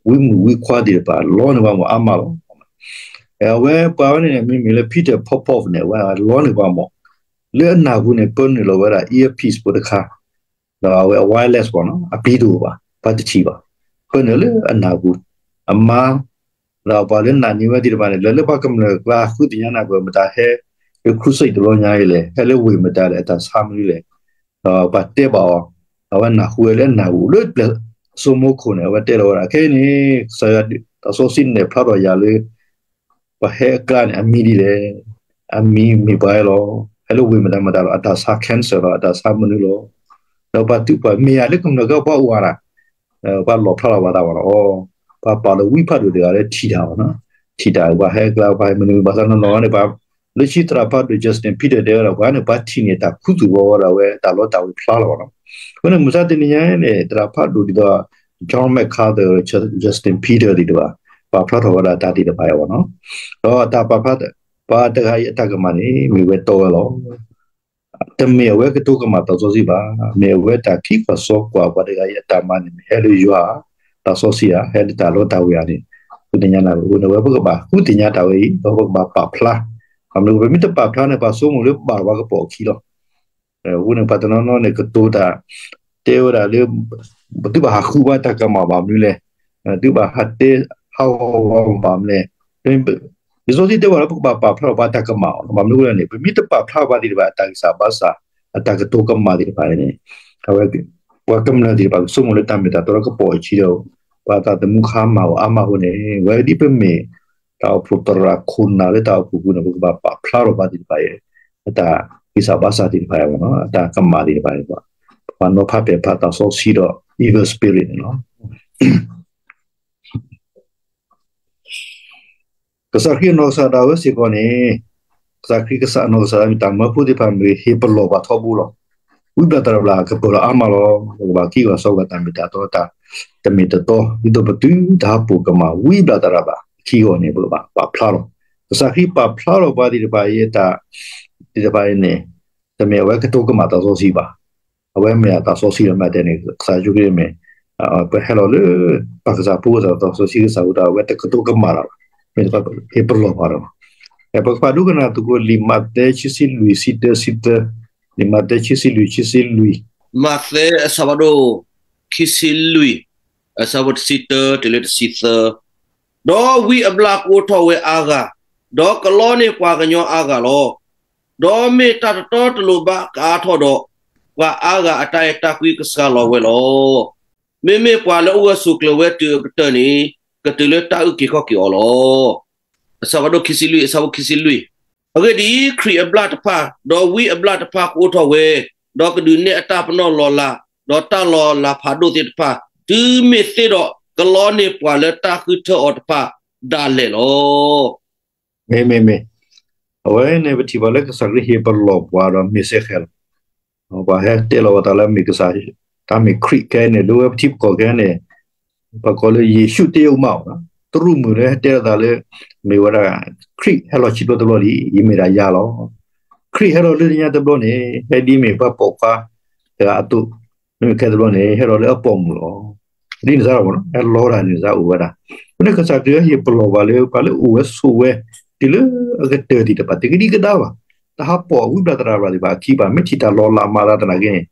ဝံမုၣ်ဝံခွါသ့ၣ်တဖၣ် လီန့ၢ်ပှၤမ့ၢ်အါမးလီၤ. အဝဲပှၤဝဲန့ၣ် မ့မ့ၢ်လၢ Peter Popov န့ၣ် အဝဲလီန့ၢ်ပှၤမ့ၢ် လၢအနၢ်ပူၤန့ၣ် ပၢနုာ်လီၤဝဲဒၣ် earpiece ဖိတခါ, ဒီးအဝဲအ wireless ဘၣ်နီၤ, အပျံၤတအိၣ်ဘၣ်, ပှၤတထံၣ်ဘၣ်, ပၢနုာ်လၢအနၢ်ပူၤ, အမါ, ဒီးပှၤလၢနာ်န့ၢ်ဝဲသ့ၣ်တဖၣ်န့ၣ် လဲၤလၢပှၤကမျၢၢ်ကျါ ဃုသ့ၣ်ညါနၢ်ပၢၢ်မတၤဟဲ လၢ crusade တဘျီညါအံၤလဲၣ်, ဟဲလၢဝ့ၢ်မတၤလဲၣ်, အတၢ်ဆါမနုၤလဲၣ်, ဒီးပှၤတဲဘၣ်အီၤ, အဝဲနၢ်ဟူဝဲလၢအနၢ်ပူၤ လၢပျဲၢ်စိမိခိၣ်န့ၣ် အဝဲတဲလီၤဝဲဒၣ် ခဲအံၤန့ၣ် ကစၢ်ယွၤတၢ်စီဆှံနဲၣ်ဖျါထီၣ်ယၤလၢ ပှၤဟဲအကျါန့ၣ် အမံၤဒ်လဲၣ်, အမံၤမ့ၢ်ပှၤလီၤ, ဟဲလၢဝ့ၢ်မတၤမတၤလီၤ, အတၢ်ဆါ cancer လီၤ, အတၢ်ဆါမနုၤလီၤ, ဒီးပှၤတုၤပှၤမ့ၢ်ယၤလၢကမျၢၢ်ကပှၤအိၣ်ဝဲဒၣ်, ပှၤလီၣ်ဖျါလီၤပှၤသးဘၣ်လီၤ, ပှၤပာ်လီၤဝံဖးဒိၣ်တဂၤလၢထံၣ်တၢ်ဘၣ်နီၤ, ထံၣ်တၢ်ပှၤဟဲအကျါ ပှၤဟဲမနုၤဘၣ်ဆၣ်နီၢ်နီၢ်န့ၣ် ပှၤ လၢခံသရၣ်ဖးဒိၣ် Justin Peter တဲဝဲဒၣ် ပှၤန့ၣ် ပှၤထံၣ်န့ၢ်တၢ်ခူသူၣ်ဝဲဒၣ်ဝဲ တၢ်လီတၢ်ဝ့ၤဖျါလီၤဘၣ်နီၤ, အဃိန့ၣ် မုၢ်ဆါတနံၤညါန့ၣ် သရၣ်ဖးဒိၣ်ဒ်သိး John MacArthur, Justin Peter သ့ၣ်တဖၣ် ပာ်ဖျါထီၣ်ဝဲဒၣ်တၢ်သ့ၣ်တဖၣ်အံၤဘၣ်နီၤ, ဒီးတၢ်ပာ်ဖျါ ပှၤတဂၤအံၤအတၢ်ကမၣ်န့ၣ် မ့ၢ်ဝဲတီဝဲလီၤ. တမ့ၢ်အဝဲကတိၤကမၣ်တၢ်စီဆှံဘၣ်, မ့ၢ်အဝဲတၢ်ခံကွၢ်စီကွၢ်ပှၤတဂၤအံၤအတၢ်မၤန့ၣ် မ့ၢ်ဟဲလၢယွၤ တၢ်စီဆှံဧါ, ဟဲလၢတၢ်လီတၢ်ဝ့ၤဧါန့ၣ် ဃုသ့ၣ်ညါနၢ်ပၢၢ်အဃိန့ၣ် အဝဲပကဘၣ်ဃုသ့ၣ်ညါတၢ်ဝဲအံၤ ဒီးပကဘၣ်ပာ်ဖျါ, ဘၣ်မနုၤ ပမ့ၢ်တပာ်ဖျါန့ၣ် ပှၤဆိကမိၣ်လၢဘၣ်ပှၤကပိာ်အခံလီၤ. အဃိန့ၣ် ပှၤတနီၤနီၤန့ၣ် ကတိၤတၢ် တဲဝဲဒၣ်လၢ သုဘၣ်ဟးဃုဘၣ်တၢ်ကမၣ်ဘၣ်မနုၤလဲၣ်, သုဘၣ်ဟးတဲဟးဂီၤဘၣ်မနုၤလဲၣ်, လံာ်စီဆှံတဲဝဲဒၣ်လၢပကဘၣ်ပာ်ဖျါထီၣ်ပှၤတၢ်ကမၣ်အီၤ ဘၣ်မနုၤအဃိလဲၣ်န့ၣ် ပမ့ၢ်တပာ်ဖျါပှၤသ့ၣ်တဖၣ်အတၢ်ဂံၢ်စၢ်ဘါစၢ် အတၢ်ကတိၤကမၣ်သ့ၣ်တဖၣ်န့ၣ် အဝဲ ပှၤကမျၢၢ်သ့ၣ်တဖၣ်ကဆိကမိၣ်လၢတၢ်မ့ၢ်တၢ်တီလၢကပိာ်အခံဒီး ပှၤသးသမူခါမၤအီၤအါမးအဃိန့ၣ် ဝဲဒ်ပမ့ၢ် တၢ်အိၣ်ဖှိၣ်သရၣ်ခိၣ်နၢ်လၢတၢ်အိၣ်ဖှိၣ်ပူၤန့ၣ် ပကဘၣ်ပာ်ဖျါထီၣ်ပှၤသ့ၣ်တဖၣ်အံၤ အတၢ်ဂံၢ်စၢ်ဘါစၢ်သ့ၣ်တဖၣ်အံၤ အတၢ်ကမၣ်သ့ၣ်တဖၣ်အံၤ ပှၤနီၤဖးပဲာ်ဖးတၢ်စီဆှံဒီး evil spirit န့ၣ်လီၤ. ကစၢ်ခရံာ်အနီၢ်ကစၢ်ဒၣ်ဝဲစ့ၢ်ကီးန့ၣ် ကစၢ်ခရံာ်ကစၢ်အနီၢ်ကစၢ်ဒၣ်မ့ၢ်တၢ်မၢဖိသ့ၣ်တဖၣ်မ့ၢ်ဂ့ၤ ဟ့ၣ်ပလီၢ်ပှၤထီဘိလီၤ. ဝံဘျၣ်သရၣ်ဘျါကပၢၢ်လီၤအါမးလီၤ. ပကဘၣ်ခံဂီၤစီဂီၤတၢ်မ့ၢ်တၢ်တီ တၢ်တမ့ၢ်တတီ ဒ်သိးပသုတဟးပိာ်ကမၣ်ဝံဘျၣ်သရၣ်ဘျါ ခံဂီၤန့ၣ် ပကဘၣ်ပာ်ဖျါလီၤ. ကစၢ်ခရံာ်ပာ်ဖျါလီၤပှၤသ့ၣ်တဖၣ်အံၤ တၢ်သ့ၣ်တဖၣ်အံၤန့ၣ် တမ့ၢ်အဝဲကတိၤကမၣ်တၢ်စီဆှံဘၣ်. အဝဲမ့ၢ်အတၢ်စီဆှံလီၤမ့ၢ်တဲန့ၣ် ကစၢ်ယ့ၣ်ၡူးခရံာ်မ့ၢ် ပဟဲလီၤလၢ ပၢ်ကစၢ်ဖိကစၢ်သးစီဆှံကစၢ်အဃိဒီး အဝဲတကတိၤကမၣ်တၢ်ဘၣ်. မ့ၢ်တခီ ဟ့ၣ်ပလီၢ်ပှၤလီၤ. ပကဖးဒိကနၣ်သကိးလံာ်မးသဲခံဆံလွံၢ်ဆံတၢဆံသၢ, လံာ်မးသဲခံဆံလွံၢ်ဆံဆံလွံၢ်, မးသဲအဆၢဖးဒိၣ် ခံဆံလွံၢ် အဆၢဖိတဆံတၢတုၤလၢတဆံသၢ, ဒီးဝံအဘျၣ်ကအိးထီၣ်ဝဲအါဂၤ, ဒီးကလီန့ၢ်ပှၤကညီအါဂၤလီၤ. ဒီးမ့ၢ်တၢ်တတီတလိၤဘၣ်ကအါထီၣ်ဒီး, ပှၤအါဂၤအတၢ်အဲၣ်တၢ်ကွံကစှၤလီၤဝဲလီၤ. မ့မ့ၢ်ပှၤလၢအအိၣ်ဂၢၢ်ဆိးကျၢၤဝဲတုၤအကတၢၢ်န့ၣ်, ကတုၤလၢတၢ်အုၣ်က့ၤခီၣ်က့ၤအီၤလီၤ. အဆၢဖးဒိၣ်ခံဆံလွံၢ် အဆၢဖိခံဆံလွံၢ်, အဂ့ၢ်ဒ်အံၤ, ခရံာ်အဘျၣ်တဖၣ်, ဒီးဝံအဘျၣ်တဖၣ်ကအိးထီၣ်ဝဲ, ဒီးကဒုးနဲၣ်အတၢ်ပနီၣ်လီၤလး, ဒီးတၢ်လီၤလးဖးဒိၣ်သ့ၣ်တဖၣ်, တုၤမ့ၢ်သ့ဒီးကလီန့ၢ်ပှၤလၢတၢ်ဃုထၢအီၤတဖၣ်ဒၣ်လဲာ်လီၤ. မ့မ့မ့ၢ်, အဝဲန့ၣ်ပထံၣ်ဘၣ်လၢကစၢ်ခရံာ်ဟ့ၣ်ပလီၢ်ပှၤဒီးမ့ၢ်စ့ၢ်ကီးလီၤ. ပှၤဟဲတဲလီၤဝဲသးလၢမ့ၢ်ကစၢ်, တၢ်မ့ၢ်ခရံာ်ခဲအံၤန့ၣ် လၢဝဲပထံပကီၢ်ခဲအံၤန့ၣ်, ပှၤကိးလၢယ့ၣ်ၡူးတ့ယိမးအီၤ, တရူၢ်မုၢ်လၢဟဲတဲလီၤသးလၢ မ့ၢ်ဝဲဒၣ် ခရံာ်ဟဲလီၤဆံးတဘျီတဘျီလံ, ယမ့ၢ်ဒၣ်ယၤလီၤ. ခရံာ်ဟဲလီၤလၢညါတဘျီန့ၣ် ဟဲဒ်မ့ၢ်ပှၤပိာ်ခွါတဂၤအသိး, မ့မ့ၢ်ခဲတဘျီန့ၣ် ဟဲလီၤလၢအပိာ်မုၣ်လီၤ. ဒ်န့ၣ်စ့ၢ်ကီး ဟဲလီၤတၢ်န့ၣ်စ့ၢ်ကီးအိၣ်ဝဲဒၣ်. အဃိန့ၣ်ကစၢ်ခရံာ်ဟ့ၣ်ပလီၢ်ပှၤလၢ ပှၤလၢအိၣ်ဝဲဆိးဝဲ တုၤလၢအကတၢၢ်သ့ၣ်တဖၣ် တကဒံကဒါဘၣ်, တဟးပိာ်ဝံဘျၣ်သရၣ်ဘျၣ်သ့ၣ်တဖၣ်အခံဘၣ်, မ့ၢ်ထံၣ်တၢ်လီၤလးမၤသးသနာ်က့န့ၣ်,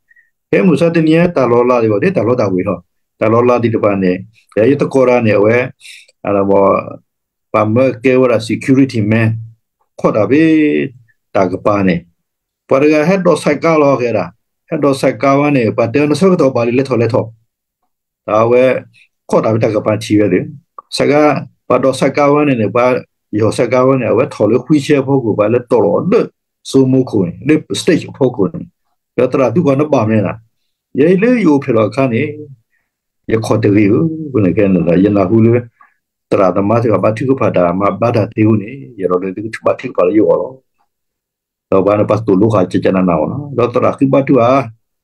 ဖဲမုၢ်ဆါတနံၤညါတၢ်လီၤလးသ့ၣ်တဖၣ် တၢ်လီၤတၢ်ဝ့ၤလီၤ. တၢ်လီၤလးသ့ၣ်တဖၣ်န့ၣ်, ယသကိးတၢ်န့ၣ် အဝဲ ပှၤမၢကဲဝဲဒၣ် security man ခိးတၢ်ဖဲတၢ်ကပၤန့ၣ်, ပှၤတဂၤဟဲဒိးဆဲးကါလီၤကဲဒၣ်, ဟဲဒိးဆဲးကါဝဲန့ၣ် ပှၤတဲနဆၢကတီၢ်ဘၣ်လံ လဲၤထီၣ်လဲၤထီၣ်, တၢ်ဝဲ ခိးတၢ်ဖဲတၢ်ကပၤထံၣ်ဝဲသ့ၣ်, ဆဲးကါ, ပှၤဒိးဆဲးကါဝဲန့ၣ်န့ၣ် ပှၤယီၤဆဲးကါဝဲန့ၣ် အဝဲထီၣ်လၢ wheelchair အဖီခိၣ် ပှၤလၢတီၢ်လီၤလၢ စိမိခိၣ်န့ၣ် လၢ stage အဖီခိၣ်န့ၣ်, ဒီးသရၣ်သံကွၢ်နဘၣ်မနုၤလဲၣ်, ယဲအံၤလၢယအိၣ်ဖျဲၣ်လီၤအခါန့ၣ် ယခိးတဂ့ၤဧၢ, အဃိန့ၣ်ခဲန့ၣ် ယနၢ်ဟူလၢ သရၣ်သမါသ့ၣ်တဖၣ်ဘါထုကဖၣ်တၢ်မၤဘျါတၢ်သ့အဃိန့ၣ် ယအဲၣ်ဒိးလၢသုကဘါထုကဖၣ်လၢယဂီၢ်လီၤ. ဒီးပှၤန့ၣ်ပှၤသိၣ်လိဃာ်ကကနၣ်နၢ်အီၤလီၤ. ဒီးသရၣ်ဃ့ဘါထုဧါ,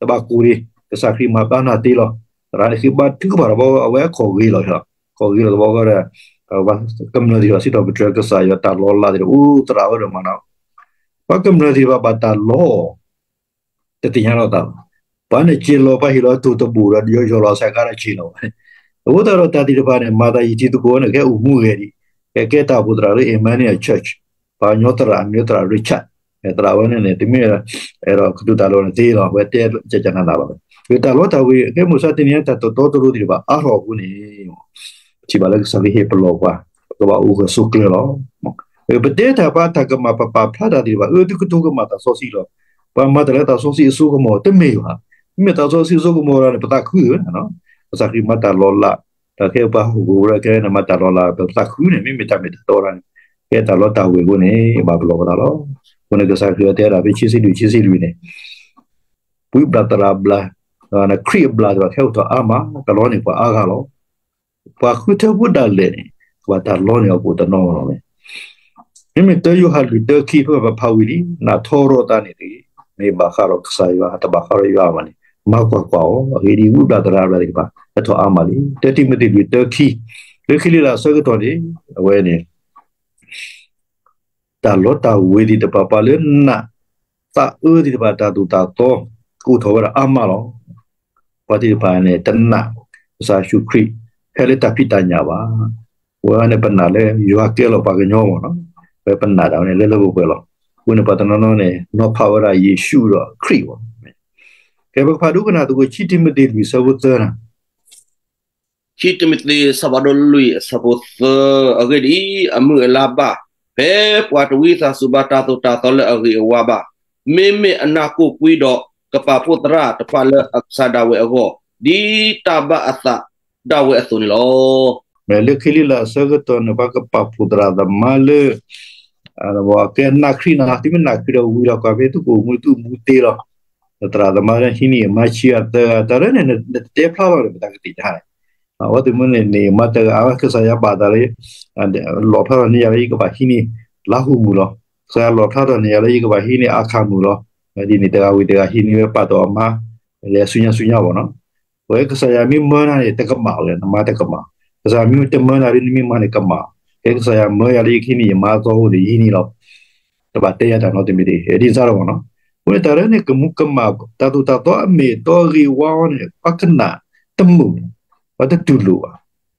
တဘၣ်ကိၢ်ဒံး, ကစၢ်ခရံာ်မၤဘျါနၤသ့လီၤ. သရၣ်န့ၣ်ဃ့ဘါထုကဖၣ်ဒီး အဝဲခိးဂ့ၤလီၤ, ခိးဂ့ၤလီၤသဘီဃီဒီး ကမျၢၢ်သ့ၣ်တဖၣ်စံးထီၣ်ပတြၢၤကစၢ်ယွၤတၢ်လီၤလးသ့ၣ်ဒီး အိၣ်သရၣ်ဝဲဒီးမၤနၤ, ပှၤကမျၢၢ်သ့ၣ်တဖၣ်ဘၣ်တၢ်လီၤ တသ့ၣ်ညါလီၤသးဘၣ်. ပှၤန့ၣ်စ့ၢ်လီၤ ပှၤဟ့ၣ်လီၤတိၢ်တဘိၣ်ဒီး ယီၤယီၤလီၤဆဲးကါဒီးစ့ၢ်လီၤဘၣ်. အဃိသတးဒီးတၢ်သ့ၣ်တဖၣ်န့ၣ် မၤသးယံာ်ထံသကိးန့ၣ် ကဲအိၣ်မူဂဲၤဒံး, ကဲကဲတၢ်အိၣ်ဖှိၣ်သရၣ်လၢ Emmanuel Church, ပှၤကညီသရၣ်မ့ၢ်သရၣ် Richard, သရၣ်ဝဲန့ၣ်န့ၣ် တမ့ၢ်အဲၣ်ဒိးကတိၤတၢ်လီၤန့ၣ်သ့လီၤ, အဝဲတဲကကနၣ်နၢ်လီၤ. တၢ်လီၤတၢ်ဝ့ၤ ကဲမုၢ်ဆါတနံၤညါတၢ်တတီတလိၤသ့ၣ်တဖၣ်အါထီၣ်အဃိန့ၣ် ပထံၣ်ဘၣ်လၢကစၢ်ခရံာ်ဟ့ၣ်ပလီၢ်ပှၤ ပကဘၣ်အိၣ်ဂၢၢ်ဆိးကျၢၤလီၤ. ပတဲတၢ်ပှၤတၢ်ကမၣ်ပပာ်ဖျါတၢ်သ့ၣ်တဖၣ် အၢသုကတိၤကမၣ်သးစီဆှံလီၤ. ပှၤမၤတၢ်လၢသးစီဆှံအစိကမီၤတမ့ၢ်ဘၣ်. မ့မ့ၢ်သးစီဆှံအစိကမီၤလီၤန့ၣ် ပသးခုဧါ. ကစၢ်ခရံာ်မၤတၢ်လီၤလး, ဒီးကဲပှၤဟီၣ်ခိၣ်ဖိဒီးကဲန့ၣ်မၤတၢ်လီၤလး ပသးခုန့ၣ် မ့မ့ၢ်တၢ်မ့ၢ်တၢ်တီဒၣ်န့ၣ်, ကဲတၢ်လီၤတၢ်ဝ့ၤအဃိန့ၣ် ဘၣ်ပလီၢ်ပသးလီၤ. အဃိန့ၣ်ကစၢ်ခရံာ်အတဲဒၣ်ဖဲခံဆံလွံၢ် ခံဆံလွံၢ်န့ၣ် ဝံဘျၣ်သရၣ်ဘျၣ်, ခရံာ်အဘျၣ်သ့ၣ်တဖၣ် ကဟဲအိၣ်ထီၣ်အါမး, ကလီန့ၢ်ပှၤအါဂၤလီၤ. ပှၤဃုထၢဖိဒၣ်လဲာ်န့ၣ် ကဘၣ်တၢ်လီန့ၢ်အီၤကိးတနီၤလီၤ. မ့မ့ၢ်တၢယိၤဟၣ်လွံၢ်တၢခံ ဖဲပဖးဝံၤလံ, နးထီရီၤသးန့ၣ်တဂ့ၤ, မ့ၢ်ဘၣ်ဃးဒီးကစၢ်ယွၤ တဘၣ်ဃးဒီးယွၤဘၣ်န့ၣ် မၤကွၢ်ကွၢ်အီၤ, အဂ့ၢ်ဒ်အံၤ ဝံဘျၣ်သရၣ်ဘျၣ်သ့ၣ်တဖၣ် ဟဲထီၣ်အါမးလံ. တၢတံၤမသ့းလွံၢ်တၢခံ, လၢခံလံလၢအဆၢကတီၢ်န့ၣ် အဝဲန့ၣ် တၢ်လီတၢ်ဝ့ၤသ့ၣ်တဖၣ် ပှၤလၢနာ်သးအၢသ့ၣ်တဖၣ် တၢ်သိၣ်တၢ်သီ ကအိၣ်ထီၣ်ဝဲဒၣ်အါမးလီၤ. ပှၤသ့ၣ်တဖၣ်န့ၣ် တနာ်ကစၢ်ယ့ၣ်ၡူးခရံာ် ဟဲလၢတၢ်ဖံးတၢ်ညၣ်ဘၣ်. ဝဲန့ၣ်ပနာ်လၢယွၤကဲလီၤပှၤကညီမ့ၢ်နီၤ, ဝဲပနာ်ဒၣ်ဝဲန့ၣ်လၢလၢပှဲၤပှဲၤလီၤ. အဃိန့ၣ် ပှၤတနီၤနီၤန့ၣ် နီၤဖးဝဲဒၣ်ယ့ၣ်ၡူးဒီးခရံာ်ဘၣ်. ကဲ ပကဖးဒိကနၣ်သကိး ခံတံၤမသ့းလွံၢ်ဆၢဖိသၢန့ၣ် ခံတံၤမသ့း အဆၢဖးဒိၣ်လွံၢ် အဆၢဖိသၢ, အဂ့ၢ်ဒ်အံၤ, အမုၢ်အလါဘၣ်, ဖဲပှၤတဝံသးစူၤဘၣ်တၢ်သိၣ်တၢ်သီလၢအဂ့ၤအဝါဘၣ်, မ့မ့ၢ်အနၢ်ကိၣ်ကွံဒီး ကပာ်ဖှိၣ်သရၣ်တဖၣ်လၢအကစၢ်ဒၣ်ဝဲအဂီၢ်, ဒ်တၢ်ဘၣ်အသးဒၣ်ဝဲအသိးန့ၣ်လီၤ. မ့ၢ်လၢခံလံလၢအဆၢကတီၢ်န့ၣ် ပှၤကပာ်ဖှိၣ်သရၣ်သမါလၢ ကဲနာ်ခရံာ်နီၤ, သုမ့ၢ်နာ်ခရံာ်ဒီးဝံၤလီၤကွၢ်ဖဲသုကအိၣ်မူသုမူသ့လီၤ. သရၣ်သမါလၢဟံးန့ၢ်အမါဆံဂၤသၢဂၤ တၢ်လၢန့ၣ် နတတဲဖျါထီၣ်န့ၣ် ပတၢ်ကသ့ၣ်ညါန့ၣ်, အဝဲသ့ၣ်မ့ၢ်န့ၣ် န့ၢ်အမါတဂၤ အဝဲကစၢ်ယွၤဘၣ်သးလၢ လီၣ်ဖျါထီၣ်န့ၢ်ယၤလၢယကဘၣ်ဟံးန့ၢ် လါဟူမုၢ်လီၤ. ကစၢ်ယွၤလီၣ်ဖျါထီၣ်န့ၢ်ယၤလၢယကဘၣ်ဟံးန့ၢ်အၤခၣ်မုၢ်လီၤ. ဒ်န့ၣ်တဂၤဝံၤတဂၤဟံးန့ၢ်ဝဲပာ်တီၢ်အမါ လဲၤဆူညါဆူညါဘၣ်နီၤ. ပဝဲကစၢ်ယွၤမ့ၢ်မၢနၤန့ၣ် တကမၣ်လဲၣ်, နမါတကမၣ်. ကစၢ်ယွၤမ့ၢ်တမၢနၤလၢနမ့ၢ်မါန့ၣ်ကမၣ်. ကဲကစၢ်ယွၤမၢယၤလၢယကဟံးန့ၢ်ယမါအသီအိၣ်ဒီးယဟံးန့ၢ်လီၤ. တဘၣ်တဲယၤတၢ်နီတမံၤတဂ့ၤ, ဒ်န့ၣ်စ့ၢ်ကီးဘၣ်နီၤ. အဃိန့ၣ်တၢ်လၢန့ၣ် ကမူၤကမၣ် တၢ်သိၣ်တၢ်သီအမ့ၢ်အတီအဂ့ၤအဝါအီၤန့ၣ် ပှၤကနၣ်တမုာ်, ပှၤတတူၢ်လိာ်ဘၣ်.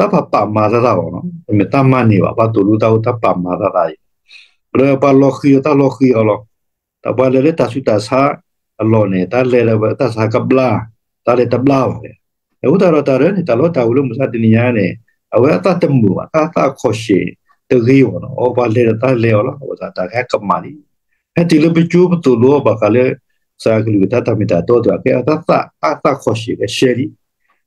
တၢ်ပာ်ပာ်မၤသးသးဘၣ်နီၤ, တမ့ၢ်တၢ်မၤန့ၢ်ဘၣ်, ပှၤသိၣ်လိတၢ်အိၣ်တၢ်ပာ်မၤသးသးအံၤ, လၢပှၤလီၤဃံၤအီၤတၢ်လီၤဃံၤအီၤလီၤ. တၢ်ပှၤလဲၤလၢတၢ်ဆူးတၢ်ဆါအလီၢ်န့ၣ် တၢ်လဲၤဒီးတၢ်ဆါကဘျါ, တၢ်လဲၤတဘျါဘၣ်လဲၣ်. အဃိသတးဒီးတၢ်ရဲၣ်န့ၣ် တၢ်လီတၢ်ဝ့ၤလၢမုၢ်ဆါတနံၤညါန့ၣ် အဝဲအသးတမုာ်ဘၣ်, တၢ်သးခီၣ်ရှ့ၣ်တဂ့ၤဘၣ်နီၤ, အပှၤလဲၤဒီးတၢ်လဲၤအီၤလီၤ, အဝဲသးတၢ်ကဟဲကမၣ်လံ ဟဲတုၤလၢပကၠိပသိၣ်လိအီၤဘၣ်ဃးလၢ ကစၢ်ကလုၢ်ကထါတၢ်မ့ၢ်တၢ်တီတဂၤ ကဲအတၢ်သးအါသးခီၣ်ရှ့ၣ်ကရှဲလံ.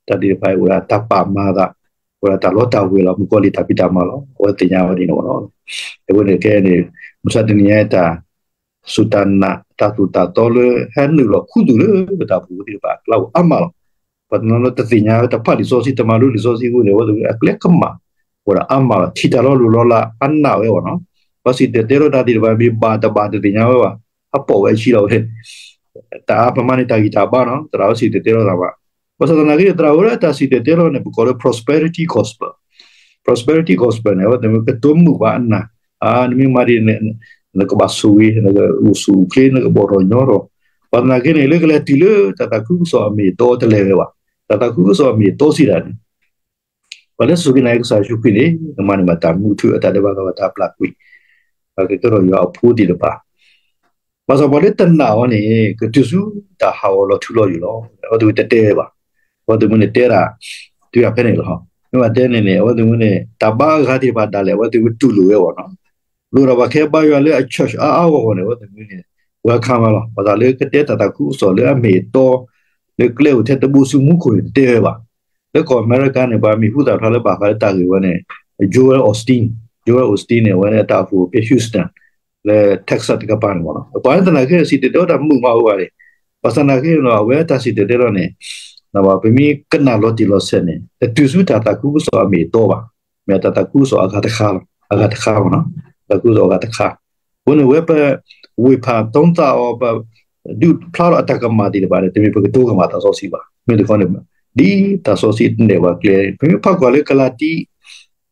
တၢ်သ့ၣ်တဖၣ်အံၤအိၣ်ဒၣ်တၢ်ပာ်မၤသး, အိၣ်ဒၣ်တၢ်လီတၢ်ဝ့ၤလီၤ, မုၣ်ကီၤလံၢ်တၢ်ဖံးတၢ်မၤလီၤ, အဝဲသ့ၣ်ညါဝဲဒ်န့ၣ်မ့ၢ်နီၤ. အဝဲန့ၣ်ကဲန့ၣ် မုၢ်ဆါတနံၤညါတၢ်စူၢ်တၢ်နာ် တၢ်သိၣ်တၢ်သီလၢဟဲနုာ်လီၤခူသူၣ်လၢပတၢ်အိၣ်ဖှိၣ်သ့ၣ်တဖၣ်အကျါအိၣ်အါမးလီၤ. ပှၤတနီၤနီၤတသ့ၣ်ညါဝဲ တဖးလံာ်စီဆှံ တမၤလိလံာ်စီဆှံအဃိန့ၣ် အဝဲသ့ၣ်အကျဲကမၣ် အိၣ်ဒၣ်အါမးလီၤ, ထံၣ်တၢ်လီၤလိၤလီၤလးအါနးဝဲအီၤနီၤ. ပှၤစံၣ်တဲၤတဲလီၤတၢ်သ့ၣ်တဖၣ် မ့ၢ်ဘၣ်တဘၣ်တသ့ၣ်ညါဝဲဘၣ်, ဟးပိာ်ဝဲအခံလီၤဝဲ တၢ်အါပမၤန့ၣ် တၢ်ဂံၢ်တၢ်ဘါနီၤ, သရၣ်ဝဲစံၣ်တဲၤတဲလီၤသးဘၣ်. ဘၣ်ဆၣ်သနာ်က့န့ၣ် သရၣ်ဝဲဒၣ်တၢ်စံၣ်တဲၤတဲလီၤန့ၣ် ပကိးလၢ prosperity gospel, prosperity gospel န့ၣ် အဝဲသ့ၣ်မ့ၢ်ကတိၤမုာ်ဘၣ်အနၢ်, နမ့ၢ်မၤဒ်န့ၣ် နကဘၣ်ဆိၣ်ဂ့ၤ, နကအိၣ်ဆူၣ်အိၣ်ချ့, နကဘီၣ်ထီၣ်ညီထီၣ်. ဘၣ်ဆၣ်သနာ်က့န့ၣ် လၢကလဲၤတုၤလၢတၢ်သးခုကစီၣ်အမ့ၢ်အတီတလဲၤဝဲဘၣ်. တၢ်သးခုကစီၣ်အမ့ၢ်အတီစံးဒၣ်န့ၣ် ပှၤလၢစူၢ်က့ၤနာ်က့ၤကစၢ်ယ့ၣ်ၡူးခရံာ်န့ၣ် ကမၤန့ၢ်ဘၣ်တၢ်မူထူအတၢ်ဒဲးဘးကီဘၣ်တၢ်ပျၢ်ကွံာ်, ကကဲထီၣ်ယွၤအဖိသ့ၣ်တဖၣ်. ဘၣ်ဆၣ်ပှၤလၢတနာ်အီၤန့ၣ် ကတုၤဆူတၢ်ဟးဂီၤလီၤထူလီၤယိာ်လီၤ. အဝဲသ့ၣ်တတဲဘၣ်. အဝဲသ့ၣ်မ့ၢ်န့ၣ်တဲဒၣ် တုၤဒၣ်ဖဲန့ၣ်လီၤ. မ့ၢ်ဘၣ်တဲန့ၣ်န့ၣ် အဝဲသ့ၣ်မ့ၢ်န့ၣ် တၢ်ဘါအဂၤသ့ၣ်တဖၣ်ဒၣ်လဲာ် အဝဲသ့ၣ်မ့ၢ်တူၢ်လိာ်ဝဲအီၤနီၤ. လိၣ်ဒီးပှၤကဟဲဘါယွၤလၢအ church အါအါဂီၢ်ဂီၢ်န့ၣ် အဝဲသ့ၣ်မ့ၢ်န့ၣ် welcome မးလီၤ. ပှၤသးလၢကတဲတၢ်သးခုကစီၣ်လၢအမ့ၢ်အတီ လၢကျဲအိၣ်ထဲတဘိဆူမူခိၣ်န့ၣ် တတဲဝဲဘၣ်. လၢကီၢ်အမဲရကၤန့ၣ် ပှၤမံၤဟူသၣ်ဖျါလၢဘၣ်ဃးလၢတၢ်ဂ့ၢ်ဝဲန့ၣ် Joel Osteen, Joel Osteen န့ၣ် အဝဲန့ၣ်တၢ်အိၣ်ဖှိၣ်ဖဲ Houston လၢ Texas တကပၤန့ၣ်မ့ၢ်နီၤ. ပှၤသနာ်က့န့ၣ် စံၣ်တဲၤတဲလီၤတၢ်မုာ်မးအိၣ်ဘၣ်န့ၣ်, ဘၣ်ဆၣ်သနာ်က့န့ၣ် အဝဲတၢ်စံၣ်တဲၤတဲလီၤန့ၣ် ပမ့ၢ်ကနၣ်လီၤတံၢ်လီၤဆဲးန့ၣ် တတုၤဆူတၢ်သးခုကစီၣ်အမ့ၢ်အတီဘၣ်. မ့ၢ်တၢ်သးခုကစီၣ်အဂၤတခါလီၤ, အဂၤတခါမ့ၢ်နီၤ, တၢ်သးခုကစီၣ်အဂၤတခါ. အဃိန့ၣ် ဝဲပဝ့ၢ်ဖးထီသးအီၤ ပဒုးဖျါထီၣ်အတၢ်ကမၣ်သ့ၣ်တဖၣ်န့ၣ် တမ့ၢ်ပကတိၤကမၣ်သးစီဆှံဘၣ်. မ့ၢ်တခီန့ၣ် ဒ်တၢ်စီဆှံနဲၣ်ပှၤကျဲ ပမ့ၢ်ဖးကွၢ်လၢကလၤတံ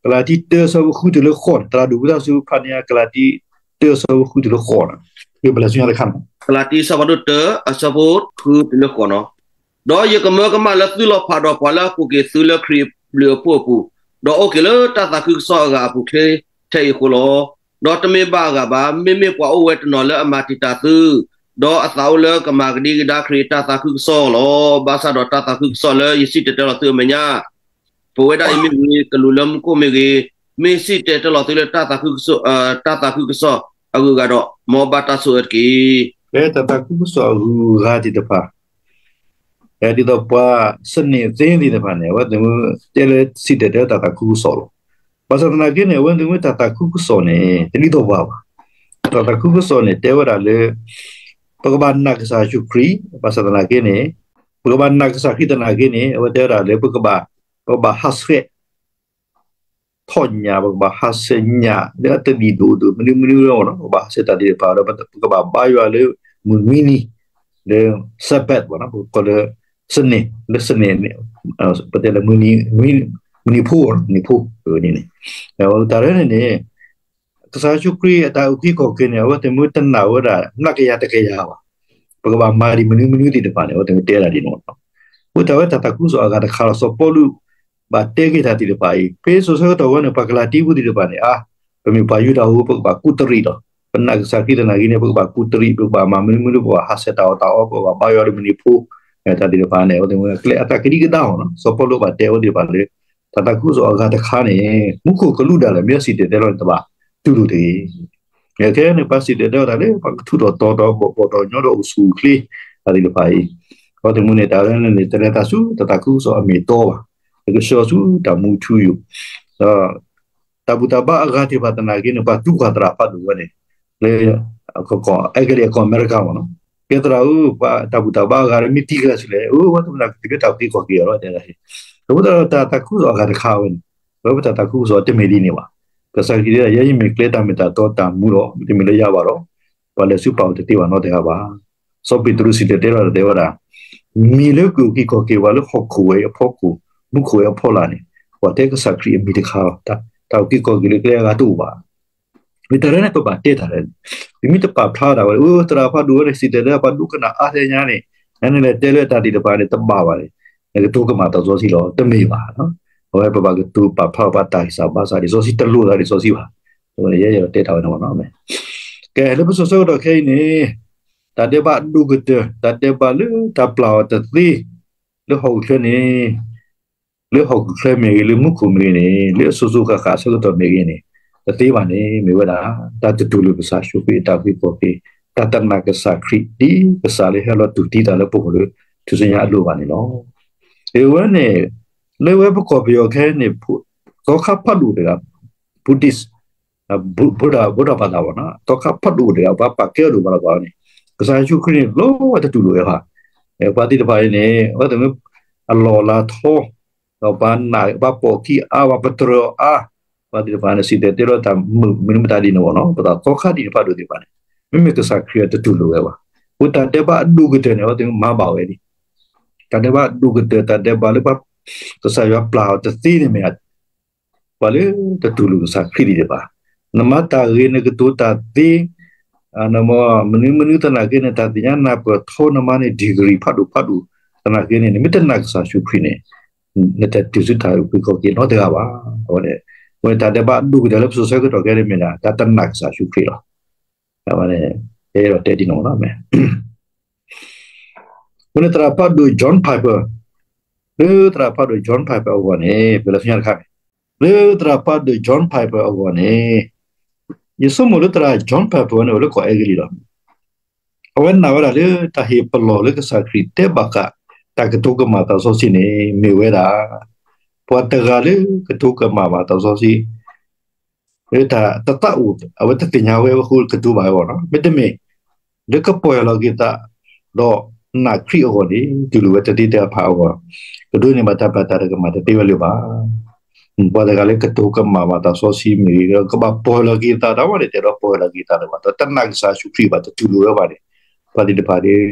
ကလၤတံတၢဆၢဖိဃုတုၤလၢဃိးန့ၣ် သရၣ်ဒိၣ်ဝံသးစူၤဖးန့ၢ် ကလၤတံတၢဆၢဖိဃုတုၤလၢဃိးန့ၣ် ပလဲၤဆူညါတခါန့ၣ် ကလၤတံဆၢဖးဒိၣ်တၢ အဆၢဖိဃုတုၤလၢဃိးနီၤ. ဒီးယကမၢကမၣ်လၢသုလီၤဖးဒီးပှၤလၢအပူၤကွံာ်သုလၢခရံာ်အဘျုးအဖှိၣ်အပူၤ, ဒီးအိၣ်က့ၤလၢတၢ်သးခုကစီၣ်အဂၤအပူၤချ့ထဲအံၤအဃိလီၤ. ဒီးတမ့ၢ်ဘၣ်အဂၤဘၣ်, မ့မ့ၢ်ပှၤအိၣ်ဝဲတနီၤလၢအမၤတံာ်တာ်သု, ဒီးအသးအိၣ်လၢကမၤကဒံကဒါခရံာ်တၢ်သးခုကစီၣ်လီၤ. ဘၣ်ဆၣ်ဒီးတၢ်သးခုကစီၣ်လၢယစံၣ်တဲၤတဲလီၤသုအမဲာ်ညါ ပဝဲဒၣ်အံၤမ့ၢ်ဂ့ၤ, ကလူးလၢမူခိၣ်မ့ၢ်ဂ့ၤ, မ့ၢ်စံၣ်တဲၤတဲလီၤသုလၢတၢ်သးခုကစီၣ်, တၢ်သးခုကစီၣ်အဂုၤအဂၤဒီး မ်ဘၣ်တၢ်ဆိၣ်အၢတက့ၢ်. ဖဲတၢ်သးခုကစီၣ်အဂုၤအဂၤသ့ၣ်တဖၣ် ဒ်သိးပှၤစနံၣ်သ့သ့ၣ်တဖၣ်န့ၣ် အဝဲသ့ၣ်မ့ၢ်တဲလၢစံၣ်တဲၤတဲလၢတၢ်သးခုကစီၣ်လီၤ. ဘၣ်ဆၣ်သနာ်က့န့ၣ် အဝဲသ့ၣ်မ့ၢ်တၢ်သးခုကစီၣ်န့ၣ် တဒ်သိးပှၤဘၣ်. တၢ်သးခုကစီၣ်န့ၣ် တဲဝဲဒၣ်လၢ ပကဘၣ်နာ်ကစၢ်ယ့ၣ်ၡူးခရံာ်, ဘၣ်ဆၣ်သနာ်က့န့ၣ် ပကဘၣ်နာ်ကစၢ်ခရံာ်သနာ်က့န့ၣ် အဝဲတဲဝဲဒၣ်လၢ ပကဘၣ် ပကဘၣ်ဟးဆှဲး ထီၣ်ညၣ်, ပကဘၣ်ဟးဆှဲးညၣ်လၢအတဒံၣ်ဒိၣ်ဒိၣ် မနုၤမနုၤလီၤနီၤ, ပကဘၣ်ဟးဆှဲးတၢ်သ့ၣ်တဖၣ်ဒီး ပကဘၣ်ဘါယွၤလၢမုၢ်နွံနံၤ, လၢ Sabbath ဘၣ်နီၤ, ပကိးလၢ စနံၣ်, လၢစနံၣ်, ပတဲလၢ မုၢ်နံၤဖိ, မုၢ်နံၤဖိန့ၣ်, တၢ်လၢန့ၣ်န့ၣ် ကစၢ်ယ့ၣ်ၡူးခရံာ်အတၢ်အုၣ်က့ၤခီၣ်က့ၤန့ၣ် အဝဲသ့ၣ်မ့ၢ်တနာ်ဝဲဒၣ် မျးကယၤတကယၤဘၣ်. ပကဘၣ်မၤဒံးမနုၤမနုၤသ့ၣ်တဖၣ်န့ၣ် အဝဲသ့ၣ်မ့ၢ်တဲဒၣ်ဒ်န့ၣ်လီၤ. အဃိတၢ်ဝဲတၢ်သးခုကစီၣ်အဂၤတခါလီၤ. စီၤပီလူး ဘၣ်တဲက့ၤတၢ်သ့ၣ်တဖၣ်အံၤ ဖဲစိၤဆၢကတီၢ်ဝဲန့ၣ် ပှၤကလၤတံဖိသ့ၣ်တဖၣ်န့ၣ် အါ, ပမ့ၢ်ပှၤယူဒၤဖိ ပကဘၣ်ကူးတရံးလီၤ. ပနာ်ကစၢ်ခရံာ်သနာ်က့န့ၣ် ပကဘၣ်ကူးတရံး, ပကဘၣ်မၤမနုၤမနုၤ, ပကဘၣ်ဟးဆှဲးတၢ်အီၣ်တၢ်အီ, ပကဘၣ်ဘါယွၤလၢမုၢ်နံၤဖိ, တၢ်သ့ၣ်တဖၣ်န့ၣ် အဝဲသ့ၣ်မ့ၢ်ကျဲအတၢ်ကဒံကဒါလီၤနီၤ. စီၤပီလူးဘၣ်တဲအဝဲသ့ၣ်တဖၣ်လၢ တၢ်သးခုကစီၣ်အဂၤတခါန့ၣ် မူခိၣ်ကလူးဒၣ်လဲာ် မ့ၢ်စံၣ်တဲၤတဲလီၤန့ၣ် တဘၣ်တူၢ်လိာ်တဂ့ၤ. ခဲအံၤန့ၣ် ပှၤစံၣ်တဲၤတဲလီၤတၢ်လၢ ပှၤကထူးထီၣ်တီၤထီၣ် ဘီၣ်ဘီၣ်ထီၣ်ညီဒီးအိၣ်ဆူၣ်အိၣ်ချ့ တၢ်သ့ၣ်တဖၣ်အံၤ, အဝဲသ့ၣ်မ့ၢ်န့ၣ် တၢ်လၢန့ၣ် တလဲၤသးဆူတၢ်သးခုကစီၣ်အမ့ၢ်အတီဘၣ်. တကဆှီဆူတၢ်မူထူယိာ်, ဒီး တၢ်ဘူၣ်တၢ်ဘါအဂၤသ့ၣ်တဖၣ်သနာ်က့န့ၣ် ပှၤတူၢ်ကွၢ်သရၣ်ဖးဒိၣ်ဝဲန့ၣ် လၢ အဲကလံး ကီၢ်အမဲရကၤမ့ၢ်နီၤ, ကဲသရၣ်ဧၢ, ပှၤတၢ်ဘူၣ်တၢ်ဘါအဂၤမ့ၢ်တံၢ်ကျါဆူလဲၣ်, အဝဲသ့ၣ်မ့ၢ်တၢ်ကတုၤလၢတၢ်အုၣ်က့ၤခီၣ်က့ၤအီၤလီၤ တဲဒၣ်. အဃိသတးဒီး တၢ်သးခုကစီၣ်အဂၤတခါဝဲန့ၣ် အဝဲပတၢ်သးခုကစီၣ်တမ့ၢ်ဒ်န့ၣ်ဘၣ်. ကစၢ်ခရံာ်တဲ ယဲယမ့ၢ်ကျဲတၢ်မ့ၢ်တၢ်တီတၢ်မူလီၤ, မ့တမ့ၢ်လၢယၤဘၣ်ဒီး ပှၤလဲၤဆူပၢ်အအိၣ်တသ့ဘၣ်နီတဂၤဘၣ်. စီၤပ့းတရူးစံၣ်တဲၤတဲလီၤတဲဝဲဒၣ် မ့ၢ်လၢကအိၣ်က့ၤခီၣ်က့ၤပှၤလၢဟီၣ်ခိၣ်ဝဲအံၤအဖီခိၣ်, မူခိၣ်ဝဲအဖီလာ်န့ၣ်, ပှၤတဲကစၢ်ခရံာ်အမံၤတခါလီၤ. တၢ်အုၣ်က့ၤခီၣ်က့ၤလၢကျဲအဂၤတအိၣ်ဘၣ်. မ့ၢ်တၢ်လၢန့ၣ် ပဘၣ်တဲတၢ်လၢန့ၣ်, ပမ့ၢ်တပာ်ဖျါဒၣ်ဝဲ, အိ သရၣ်ဖးဒိၣ်ဝဲန့ၣ် စံၣ်တဲၤတဲပှၤဒိကနၣ်အါထဲညါန့ၣ်, နန့ၣ်လဲၤတဲလၢတၢ်သ့ၣ်တဖၣ်န့ၣ် တဘၣ်ဘၣ်န့ၣ်, နကတိၤကမၣ်တၢ်စီဆှံလီၤ, တမ့ၢ်ဘၣ်. အဝဲပဘၣ်ကတိၤပာ်ဖျါပှၤတၢ်ဂံၢ်စၢ်ဘါစၢ် လံာ်စီဆှံတလိၣ်သးလံာ်စီဆှံဘၣ်. ယဲယတဲတၢ်ဝဲန့ၣ်မ့ၢ်နီၤ. ကဲ လၢပစိၤဆၢကတီၢ်ခဲအံၤန့ၣ်, တၢ်ဒဲးဘးအဒိၣ်ကတၢၢ်, တၢ်ဒဲးဘးလၢတၢ်ပျၢ်အီၤတသ့ လၢဟီၣ်ခိၣ်ချၢန့ၣ်, လၢဟီၣ်ခိၣ်ချၢမ့ၢ်ဂ့ၤ, လၢမူခိၣ်မ့ၢ်ဂ့ၤန့ၣ်, လၢအစိၤစိၤဃၣ်ဃၣ်အဆၢကတီၢ်မ့ၢ်ဂ့ၤန့ၣ်, တသ့ဘၣ်န့ၣ် မ့ၢ်ဝဲဒၣ် တၢ်တတူၢ်လိာ်ကစၢ်ယ့ၣ်ၡူးခရံာ်အတၢ်အုၣ်က့ၤခီၣ်က့ၤ, တၢ်တနာ်ကစၢ်ခရံာ် ဒ်ကစၢ်လၢဟဲလီၤတူၢ်သံသးလၢပဂီၢ်လၢ ထူၣ်စုညါအလိၤဘၣ်န့ၣ်လီၤ. အဝဲန့ၣ် လၢဝဲပကီၢ်ပယီၤခဲအံၤန့ၣ် သီခါဖးဒိၣ်တဂၤ, Buddhist, ဗုဒ္ဓဘာသာ ဘၣ်နီၤ, သီခါဖးဒိၣ်တဂၤ ပှၤပာ်ကဲအီၤဒိၣ်မးလီၤပှၤန့ၣ်, ကစၢ်ယ့ၣ်ၡူးခရံာ်န့ၣ် လီၤဝဲတတူၢ်လိာ်ဝဲဘၣ်. ပှၤသ့ၣ်တဖၣ်အံၤန့ၣ် အဝဲသ့ၣ်မ့ၢ်အလီၢ်လၤထီ, ဒီးပှၤနာ်, ပှၤပိာ်ခံအါ, ပှၤပတြၢၤအီၤအါ, ပှၤသ့ၣ်တဖၣ်န့ၣ် စံၣ်တဲၤတဲလီၤတၢ်မုာ်မနုၤမတၤဒ်န့ၣ်ဘၣ်နီၤ, ပသးသီခါသ့ၣ်တဖးဒိၣ်သ့ၣ်တဖၣ်န့ၣ် မ့မ့ၢ်ကစၢ်ခရံာ်အတတူၢ်လိာ်ဝဲဘၣ်. အဃိတၢ်ဒဲးဘးအဒိၣ်ကတၢၢ်န့ၣ် အဝဲသ့ၣ်မ့ၢ်မၤဘၣ်ဝဲလံ. တၢ်ဒဲးဘးအဒိၣ်ကတၢၢ် တၢ်ဒဲးဘးလၢပှၤ ကစၢ်ယွၤပျၢ်အီၤတသ့န့ၣ်မ့ၢ် ပှၤလၢတတူၢ်လိာ်ကစၢ်ခရံာ်သ့ၣ်တဖၣ်, နမၤတၢ်ဂ့ၤ နကတိၤတၢ်သ့, မနုၤမနုၤသနာ်က့န့ၣ် တၢ်သ့ၣ်ညါနၢ်ပၢၢ်ထီ နမၤန့ၢ် degree ဖးဒိၣ်ဖးဒိၣ်သနာ်က့န့ၣ် နမ့ၢ်တနာ်ကစၢ်ယ့ၣ်ၡူးခရံာ်န့ၣ် နတတုၤဆူတၢ်အုၣ်က့ၤခီၣ်က့ၤနီတဂၤဘၣ်. အဝဲန့ၣ် အဝဲတၢ်ဒဲးဘးအဒိၣ်ကတၢၢ်လၢပစိၤဆၢကတီၢ်ခဲအံၤမ့ၢ်ဒၣ် တၢ်တနာ်ကစၢ်ယ့ၣ်ၡူးခရံာ်လီၤ. အဝဲန့ၣ် ယအဲၣ်ဒိးတဲဒ်န့ၣ်မ့ၢ်နီၤ. အဃိန့ၣ်သရၣ်ဖးဒိၣ် John Piper, လၢသရၣ်ဖးဒိၣ် John Piper အဂီၢ်န့ၣ် ပလဲၤဆူညါတခါန့ၣ်, လၢသရၣ်ဖးဒိၣ် John Piper အဂီၢ်န့ၣ်, ယဆိကမိၣ်လၢသရၣ် John Piper န့ၣ် အိၣ်လၢကီၢ်အဲကလံးလီၤ. အဝဲနာ်ဝဲဒၣ်လၢတၢ်ဟ့ၣ်ပလီၢ်လၢကစၢ်ခရံာ်တဲဘၣ်ဃး တၢ်ကတိၤကမၣ်တၢ်စီဆှံန့ၣ် မ့ၢ်ဝဲဒၣ် ပှၤတဂၤလၢကတိၤကမၣ်ဘၣ်တၢ်စီဆှံ လၢတၢ်တသးအိၣ် အဝဲတသ့ၣ်ညါဝဲအဃိကတိၤဘၣ်ဝဲဘၣ်နီၤ. မ့တမ့ၢ် လၢကပီၢ်ယၢ်လီၤက့ၤသး ဒီးနာ်ခရံာ်အဂီၢ်န့ၣ် တူၢ်လိာ်ဝဲတသ့တဖၣ်အဂီၢ်, ကဒိးန့ၢ်ဘၣ်တၢ်ပျၢ်တၢ်ကမၣ်တသ့ဝဲလၢၤဘၣ်. ပှၤတဂၤလၢကတိၤကမၣ်ဘၣ်တၢ်စီဆှံမ့ၢ်ဂ့ၤ, ကဘၣ်ပီၢ်ယၢ်လီၤက့ၤသး တၢ်ဝဲန့ၣ် တဲဒီးပီၢ်ယၢ်လီၤက့ၤသးလၢၤဘၣ်, ဒီးတနာ်ကစၢ်ယ့ၣ်ၡူးခရံာ်ဘၣ် တတူၢ်လိာ်ဝဲဘၣ်န့ၣ်, ပှၤသ့ၣ်တဖၣ်ဒီး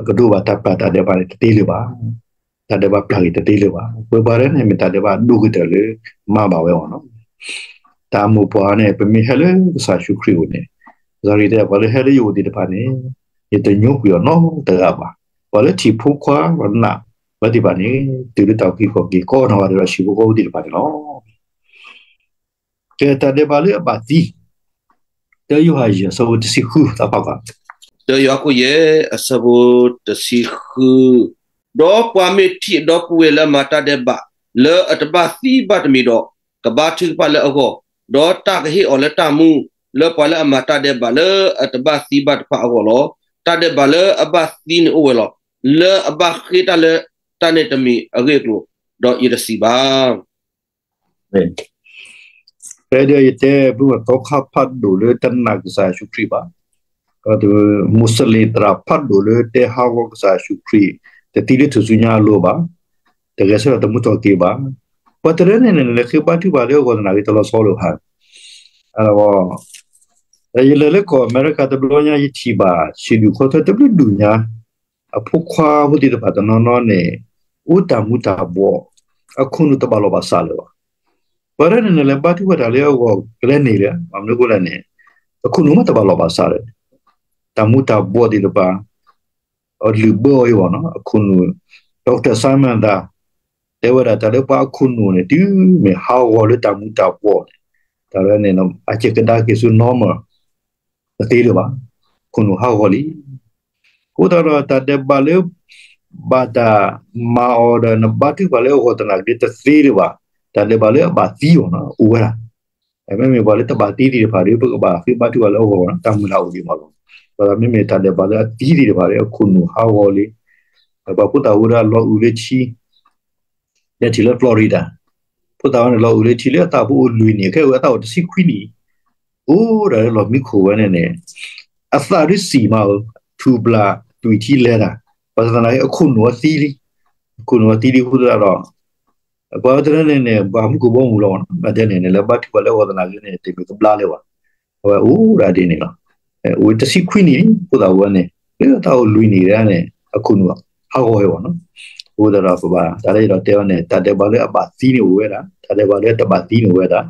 ကဒိးဘၣ်တၢ်ပျၢ်တၢ်ဒဲးဘးန့ၣ် တသ့လၢၤဘၣ်. တၢ်ဒဲးဘးပျၢ်ဂ့ၤတသ့လၢၤဘၣ်. ပှၤဘၣ်ဒ်န့ၣ် မ့ၢ်တၢ်ဒဲးဘးအဒိၣ်ကတၢၢ်လၢ မၤဘၣ်ဝဲအီၤနီၤ. တၢ်အမိၢ်ပှၢ်န့ၣ် ပမ့ၢ်ဟဲလၢကစၢ်ယ့ၣ်ၡူးခရံာ်အအိၣ်န့ၣ်, ကစၢ်ခရံာ်တဲ ပှၤလၢဟဲလၢယအိၣ်သ့ၣ်တဖၣ်န့ၣ် ယတညိကွံာ်အီၤနီတဂၤဘၣ်. ပှၤလၢထံၣ်ဖိခွါ ပှၤနာ်ဝဲသ့ၣ်တဖၣ်န့ၣ် တုၤလၢတၢ်အုၣ်က့ၤခီၣ်က့ၤ ကိးနီၢ်ဂၤဒဲးဒီး ဟံၣ်ဖိဃီဖိသ့ၣ်တဖၣ်န့ၣ်လီၤ. ကဲ တၢ်ဒဲးဘးလၢအဘၣ်သံ, တၢယိၤဟၣ်ယဲၢ် အဆၢဖိတဆံဃု သးဖးကွၢ်. တၢယိၤဟၣ်ခိၣ်ယဲၢ် အဆၢဖိတဆံဃု, ဒီးပှၤမ့ၢ်ထံၣ်အဒီပုၢ်ဝဲၢ်လၢအမၤတၢ်ဒဲးဘး လၢအတဘၣ်သံဘၣ်တမံၤဒီး, ကဘါထုကဖၣ်လၢအဂီၢ်, ဒီးတၢ်ကဟ့ၣ်အီၤလၢတၢ်မူ လၢပှၤလၢအမၤတၢ်ဒဲးဘးလၢအတဘၣ်သံဘၣ်တဖၣ်အဂီၢ်လီၤ. တၢ်ဒဲးဘးလၢအဘၣ်သံန့ၣ်အိၣ်ဝဲလီၤ. လၢအဘၣ်ဃ့တၢ်လၢတၢ်န့ၣ်တမံၤအဂ့ၢ်အကျိၤ, ဒီးယတစံးဘၣ်. ဖဲဒီးယတဲ ဖုမသီခါဖးဒိၣ်လၢတနာ်ကစၢ်ယ့ၣ်ၡူးခရံာ်ဘၣ်, မူးစလ့ၣ်သရၣ်ဖးဒိၣ်လၢတဲဟးဂီၤကစၢ်ယ့ၣ်ၡူးခရံာ် တသံလၢထူၣ်စုညါအလိၤဘၣ်, တဂဲၤဆၢထၢၣ်တမူထီၣ်က့ၤဘၣ်. ပှၤတရၢန့ၣ်န့ၣ် လဲၤဃ့ဘါထုကဖၣ်လၢအဂီၢ်သနာ်က့ တလီၤဆီလိာ်ဘၣ်. ယလဲၤလၢကီၢ်အမဲရကၤတဘျီညါ ယထံၣ်ဘၣ် ဆံးဒူၣ်ခီထၢတဘျုးဒူၣ်ညါ အဖိခွါဖိသ့ၣ်တဖၣ်တနီၤနီၤန့ၣ် အိၣ်တၢ်မူၤတၢ်ဘှီး, အခိၣ်နူာ်တဘၣ်လီၢ်ဘၣ်စးလၢၤဘၣ်. ပှၤတရၢန့ၣ်န့ၣ် လဲၤဘါထုကဖၣ်တၢ်လၢအဂီၢ်ကလဲၤန့ၣ်လၢ မနုၤအဃိလဲၣ်န့ၣ် အခိၣ်နူာ်မ့ၢ်တဘၣ်လီၢ်ဘၣ်စးလၢၤ, တၢ်မူၤတၢ်ဘှီးသ့ၣ်တဖၣ် အလုၢ်ဘၢအီၤအံၤဘၣ်နီၤ အခိၣ်နူာ်, Doctor Simon သး တဲဝဲဒၣ်တၢ်လၢပှၤအခိၣ်နူာ်န့ၣ် တုၤမ့ၢ်ဟးဂီၤလၢတၢ်မူၤတၢ်ဘှီးန့ၣ် တၢ်လၢန့ၣ် အကဲကဒါက့ၤဆူ normal တသ့လၢၤဘၣ်, ခိၣ်နူာ်ဟးဂီၤလံ. အဃိသတးဒီး တၢ်ဒဲးဘးလၢ ဘၣ်တၢ်မၤအီၤဒီး နဘါထုကဖၣ်လၢအဂီၢ်သနာ်က့ တသ့လၢၤဘၣ်, တၢ်ဒဲးဘးလၢအဘၣ်သံအီၤနီၤ အိၣ်ဝဲဒၣ်. မ့မ့ၢ်ပှၤလၢတဘၣ်သံသ့ၣ်တဖၣ်ဒီး ပကဘၣ်ဃ့ဘါထုကဖၣ်လၢအဂီၢ်နီၤ တၢ်မုၢ်လၢ်အိၣ်ဒံးမးလီၤ. ဒီးမ့မ့ၢ်တၢ်ဒဲးဘးလၢအသံသ့ၣ်တဖၣ်ဒီး အခိၣ်နူာ်ဟးဂီၤလံ. ဒီးပှၤဖိသၣ်ဝဲဒၣ်လီၤအုးလၢထံ လဲၤထံၣ်လၢ Florida ဖိသၣ်ဝဲန့ၣ် လီၤအုးလၢထံလၢအသးဖိအိၣ်လွံၢ်နံၣ်, ခဲအံၤအသးအိၣ်တဆံခွံနံၣ်, အိၣ်ဒၣ်လၢလီၢ်မံခိၣ်ဝဲန့ၣ်န့ၣ် အသးဒုးစံၣ်မးဧိၤ, ထူၣ်ဘျၣ်သွံၣ်ထံလဲၤတၢ်, ဘၣ်ဆၣ်သနာ်က့ အခိၣ်နူာ်အသံလံ, အခိၣ်နူာ်အသံလံအဃိသတးဒီး ပှၤတရၢန့ၣ်န့ၣ် ဘၣ်မူခိၣ်ဘီမုၢ်လီၤ, မ့ၢ်တဲန့ၣ်န့ၣ် လဲၤဘါထုကဖၣ်လၢအဂီၢ်သနာ်က့န့ၣ် တမ့ၢ်ကဘျါလၢၤဘၣ်, အဝဲအိၣ်ဒၣ်ဒ်န့ၣ်လီၤ. အိၣ်တဆံခွံနံၣ် ဖိသၣ်ဝဲန့ၣ် လၢအသးအိၣ်လွံၢ်နံၣ်ဒၣ်န့ၣ် အခိၣ်နူာ်ဟးဂီၤဝဲဘၣ်နီၤ. အဃိသတးဒီးပဘၣ် တၢ်လၢယဒီးတဲအီၤန့ၣ် တၢ်ဒဲးဘးလၢအဘၣ်သံန့ၣ်အိၣ်ဝဲဒၣ်, တၢ်ဒဲးဘးလၢအတဘၣ်သံန့ၣ်အိၣ်ဝဲဒၣ်.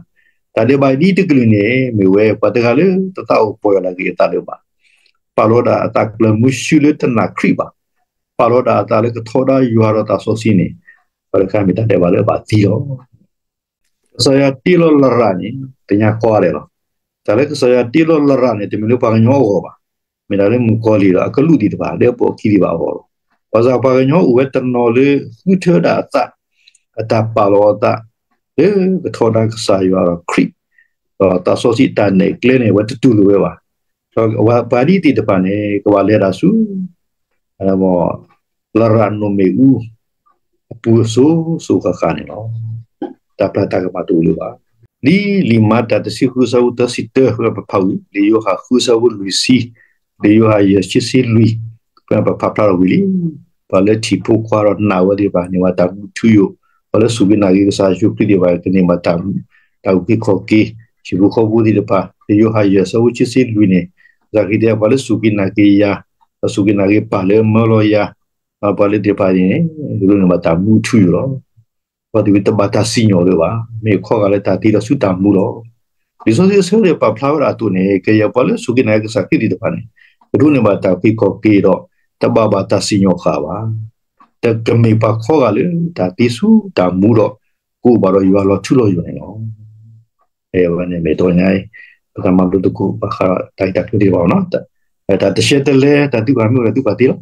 တၢ်ဒဲးဘးဒ်တကလုာ်န့ၣ် မ့ၢ်ဝဲပှၤတဂၤလၢတသးအိၣ်ပီၢ်ယၢ်လီၤက့ၤအသးလၢၤဘၣ်, ပာ်လီၤဒၣ်အသးကျၢၤမုဆူလၢတနာ်ခရံာ်ဘၣ်, ပာ်လီၤဒၣ်အသးလၢကထီဒါယွၤဒီးသးစီဆှံန့ၣ်, ပှၤတခါမ့ၢ်တၢ်ဒဲးဘးလၢအဘၣ်သံလီၤ. ကစၢ်ယွၤတ့လီၤလရာ်န့ၣ် ကညါကွၢ်ဒဲးလီၤ. တၢ်လၢကစၢ်ယွၤတ့လီၤလရာ်န့ၣ် တမ့ၢ်လၢပှၤကညီအဂီၢ်ဘၣ်, မ့ၢ်ဒၣ်လၢမုၣ်ကီၤလံၢ်ဒီးအကလူးသ့ၣ်တဖၣ် လၢအပိာ်အခံသ့ၣ်တဖၣ်အဂီၢ်လီၤ. ဘၣ်ဆၣ်ပှၤကညီအိၣ်ဝဲတနီၤလၢဃုထၢဒၣ်အသး, အတၢ်ပာ်လီၤအသး လၢကထီဒါကစၢ်ယွၤဒီးခရံာ်, ဒီးသးစီဆှံတၢ်နဲၣ်ကျဲန့ၣ် အဝဲတတူၢ်လိာ်ဝဲဘၣ်. ဒီးပှၤဒ်သ့ၣ်တဖၣ်န့ၣ် ကဘၣ်လဲၤဒၣ်ဆူ လရာ်နိၣ်မ့ၣ်အူ အပူၤအစိၤစိၤဃၣ်ဃၣ်န့ၣ်လီၤ. တၢ်ပျၢ်တၢ်ကမၣ်တအိၣ်လၢၤဘၣ်. လံာ်လံာ်မၤတၢ်တဆံဃုအဆၢဖိသၢဆံတၢ ပဖးဝံၤ, လံာ်ယိၤဟၣ်ဃုအဆၢဖိလွံၢ်ဆံ, လံာ်ယိၤဟၣ်ယဲၢ်ဆံလွံၢ်, ပဖးဖျါထီၣ်ဝံၤလံ. ပှၤလၢထံၣ်ဖိခွါဒီးနာ်ဝဲသ့ၣ်တဖၣ်န့ၣ် ဘၣ်တၢ်မူထူယိာ်, ပှၤလၢစူၢ်က့ၤနာ်က့ၤကစၢ်ယ့ၣ်ၡူးခရံာ်သ့ၣ်တဖၣ် ကန့ၢ်ဘၣ်တၢ်အုၣ်က့ၤခီၣ်က့ၤ, ထံဖိကီၢ်ဖိသ့ၣ်တဖၣ်, လံာ်ယိၤဟၣ်ယဲၢ်အဆၢဖိခံဆံလွံၢ်န့ၣ်, ကစၢ်ခရံာ်တဲ ပှၤလၢစူၢ်က့ၤနာ်က့ၤယၤ, ဒီးစူၢ်က့ၤနာ်က့ၤပၢ်လၢအမၢလီၤယၤ, ပှၤလၢသ့ၣ်တဖၣ်န့ၣ် ကဒိးန့ၢ်ဘၣ်တၢ်မူထူယိာ်လီၤ. ပှၤသ့ၣ်တဖၣ်တဘၣ်တၢ်စံၣ်ညီၣ်လၢၤဘၣ်, မ့ၢ်ခီဂာ်လၢတၢ်သံဒီးဆူတၢ်မူလီၤ. လံာ်စီဆှံအဆၢလၢပာ်ဖျါဝဲဒၣ်အသိးန့ၣ် ကယဲၢ်ပှၤလၢစူၢ်က့ၤနာ်က့ၤကစၢ်ခရံာ်သ့ၣ်တဖၣ်န့ၣ် ကဒိးန့ၢ်ဘၣ်တၢ်အုၣ်က့ၤခီၣ်က့ၤဒီး တဘၣ်ဘၣ်တၢ်စံၣ်ညီၣ်ဃာ်ဘၣ်. တကမ့ၢ်ပှၤခီဂာ်လၢတၢ်သံဆူတၢ်မူဒီး ကအိၣ်ဘၣ်ဒီးယွၤလီၤထူလီၤယိာ်န့ၣ်လီၤ. အဝဲန့ၣ်မ့ၢ်တနံၤအံၤ ပကမၤလိသကိးဘၣ်ဃးတၢ်ဂ့ၢ်တၢ်ကျိၤသ့ၣ်တဖၣ်နီၤ. တၢ်တရှဲတလဲ တၢ်သံကွၢ်မ့ၢ်အိၣ်ဒီးသံကွၢ်သ့လီၤ.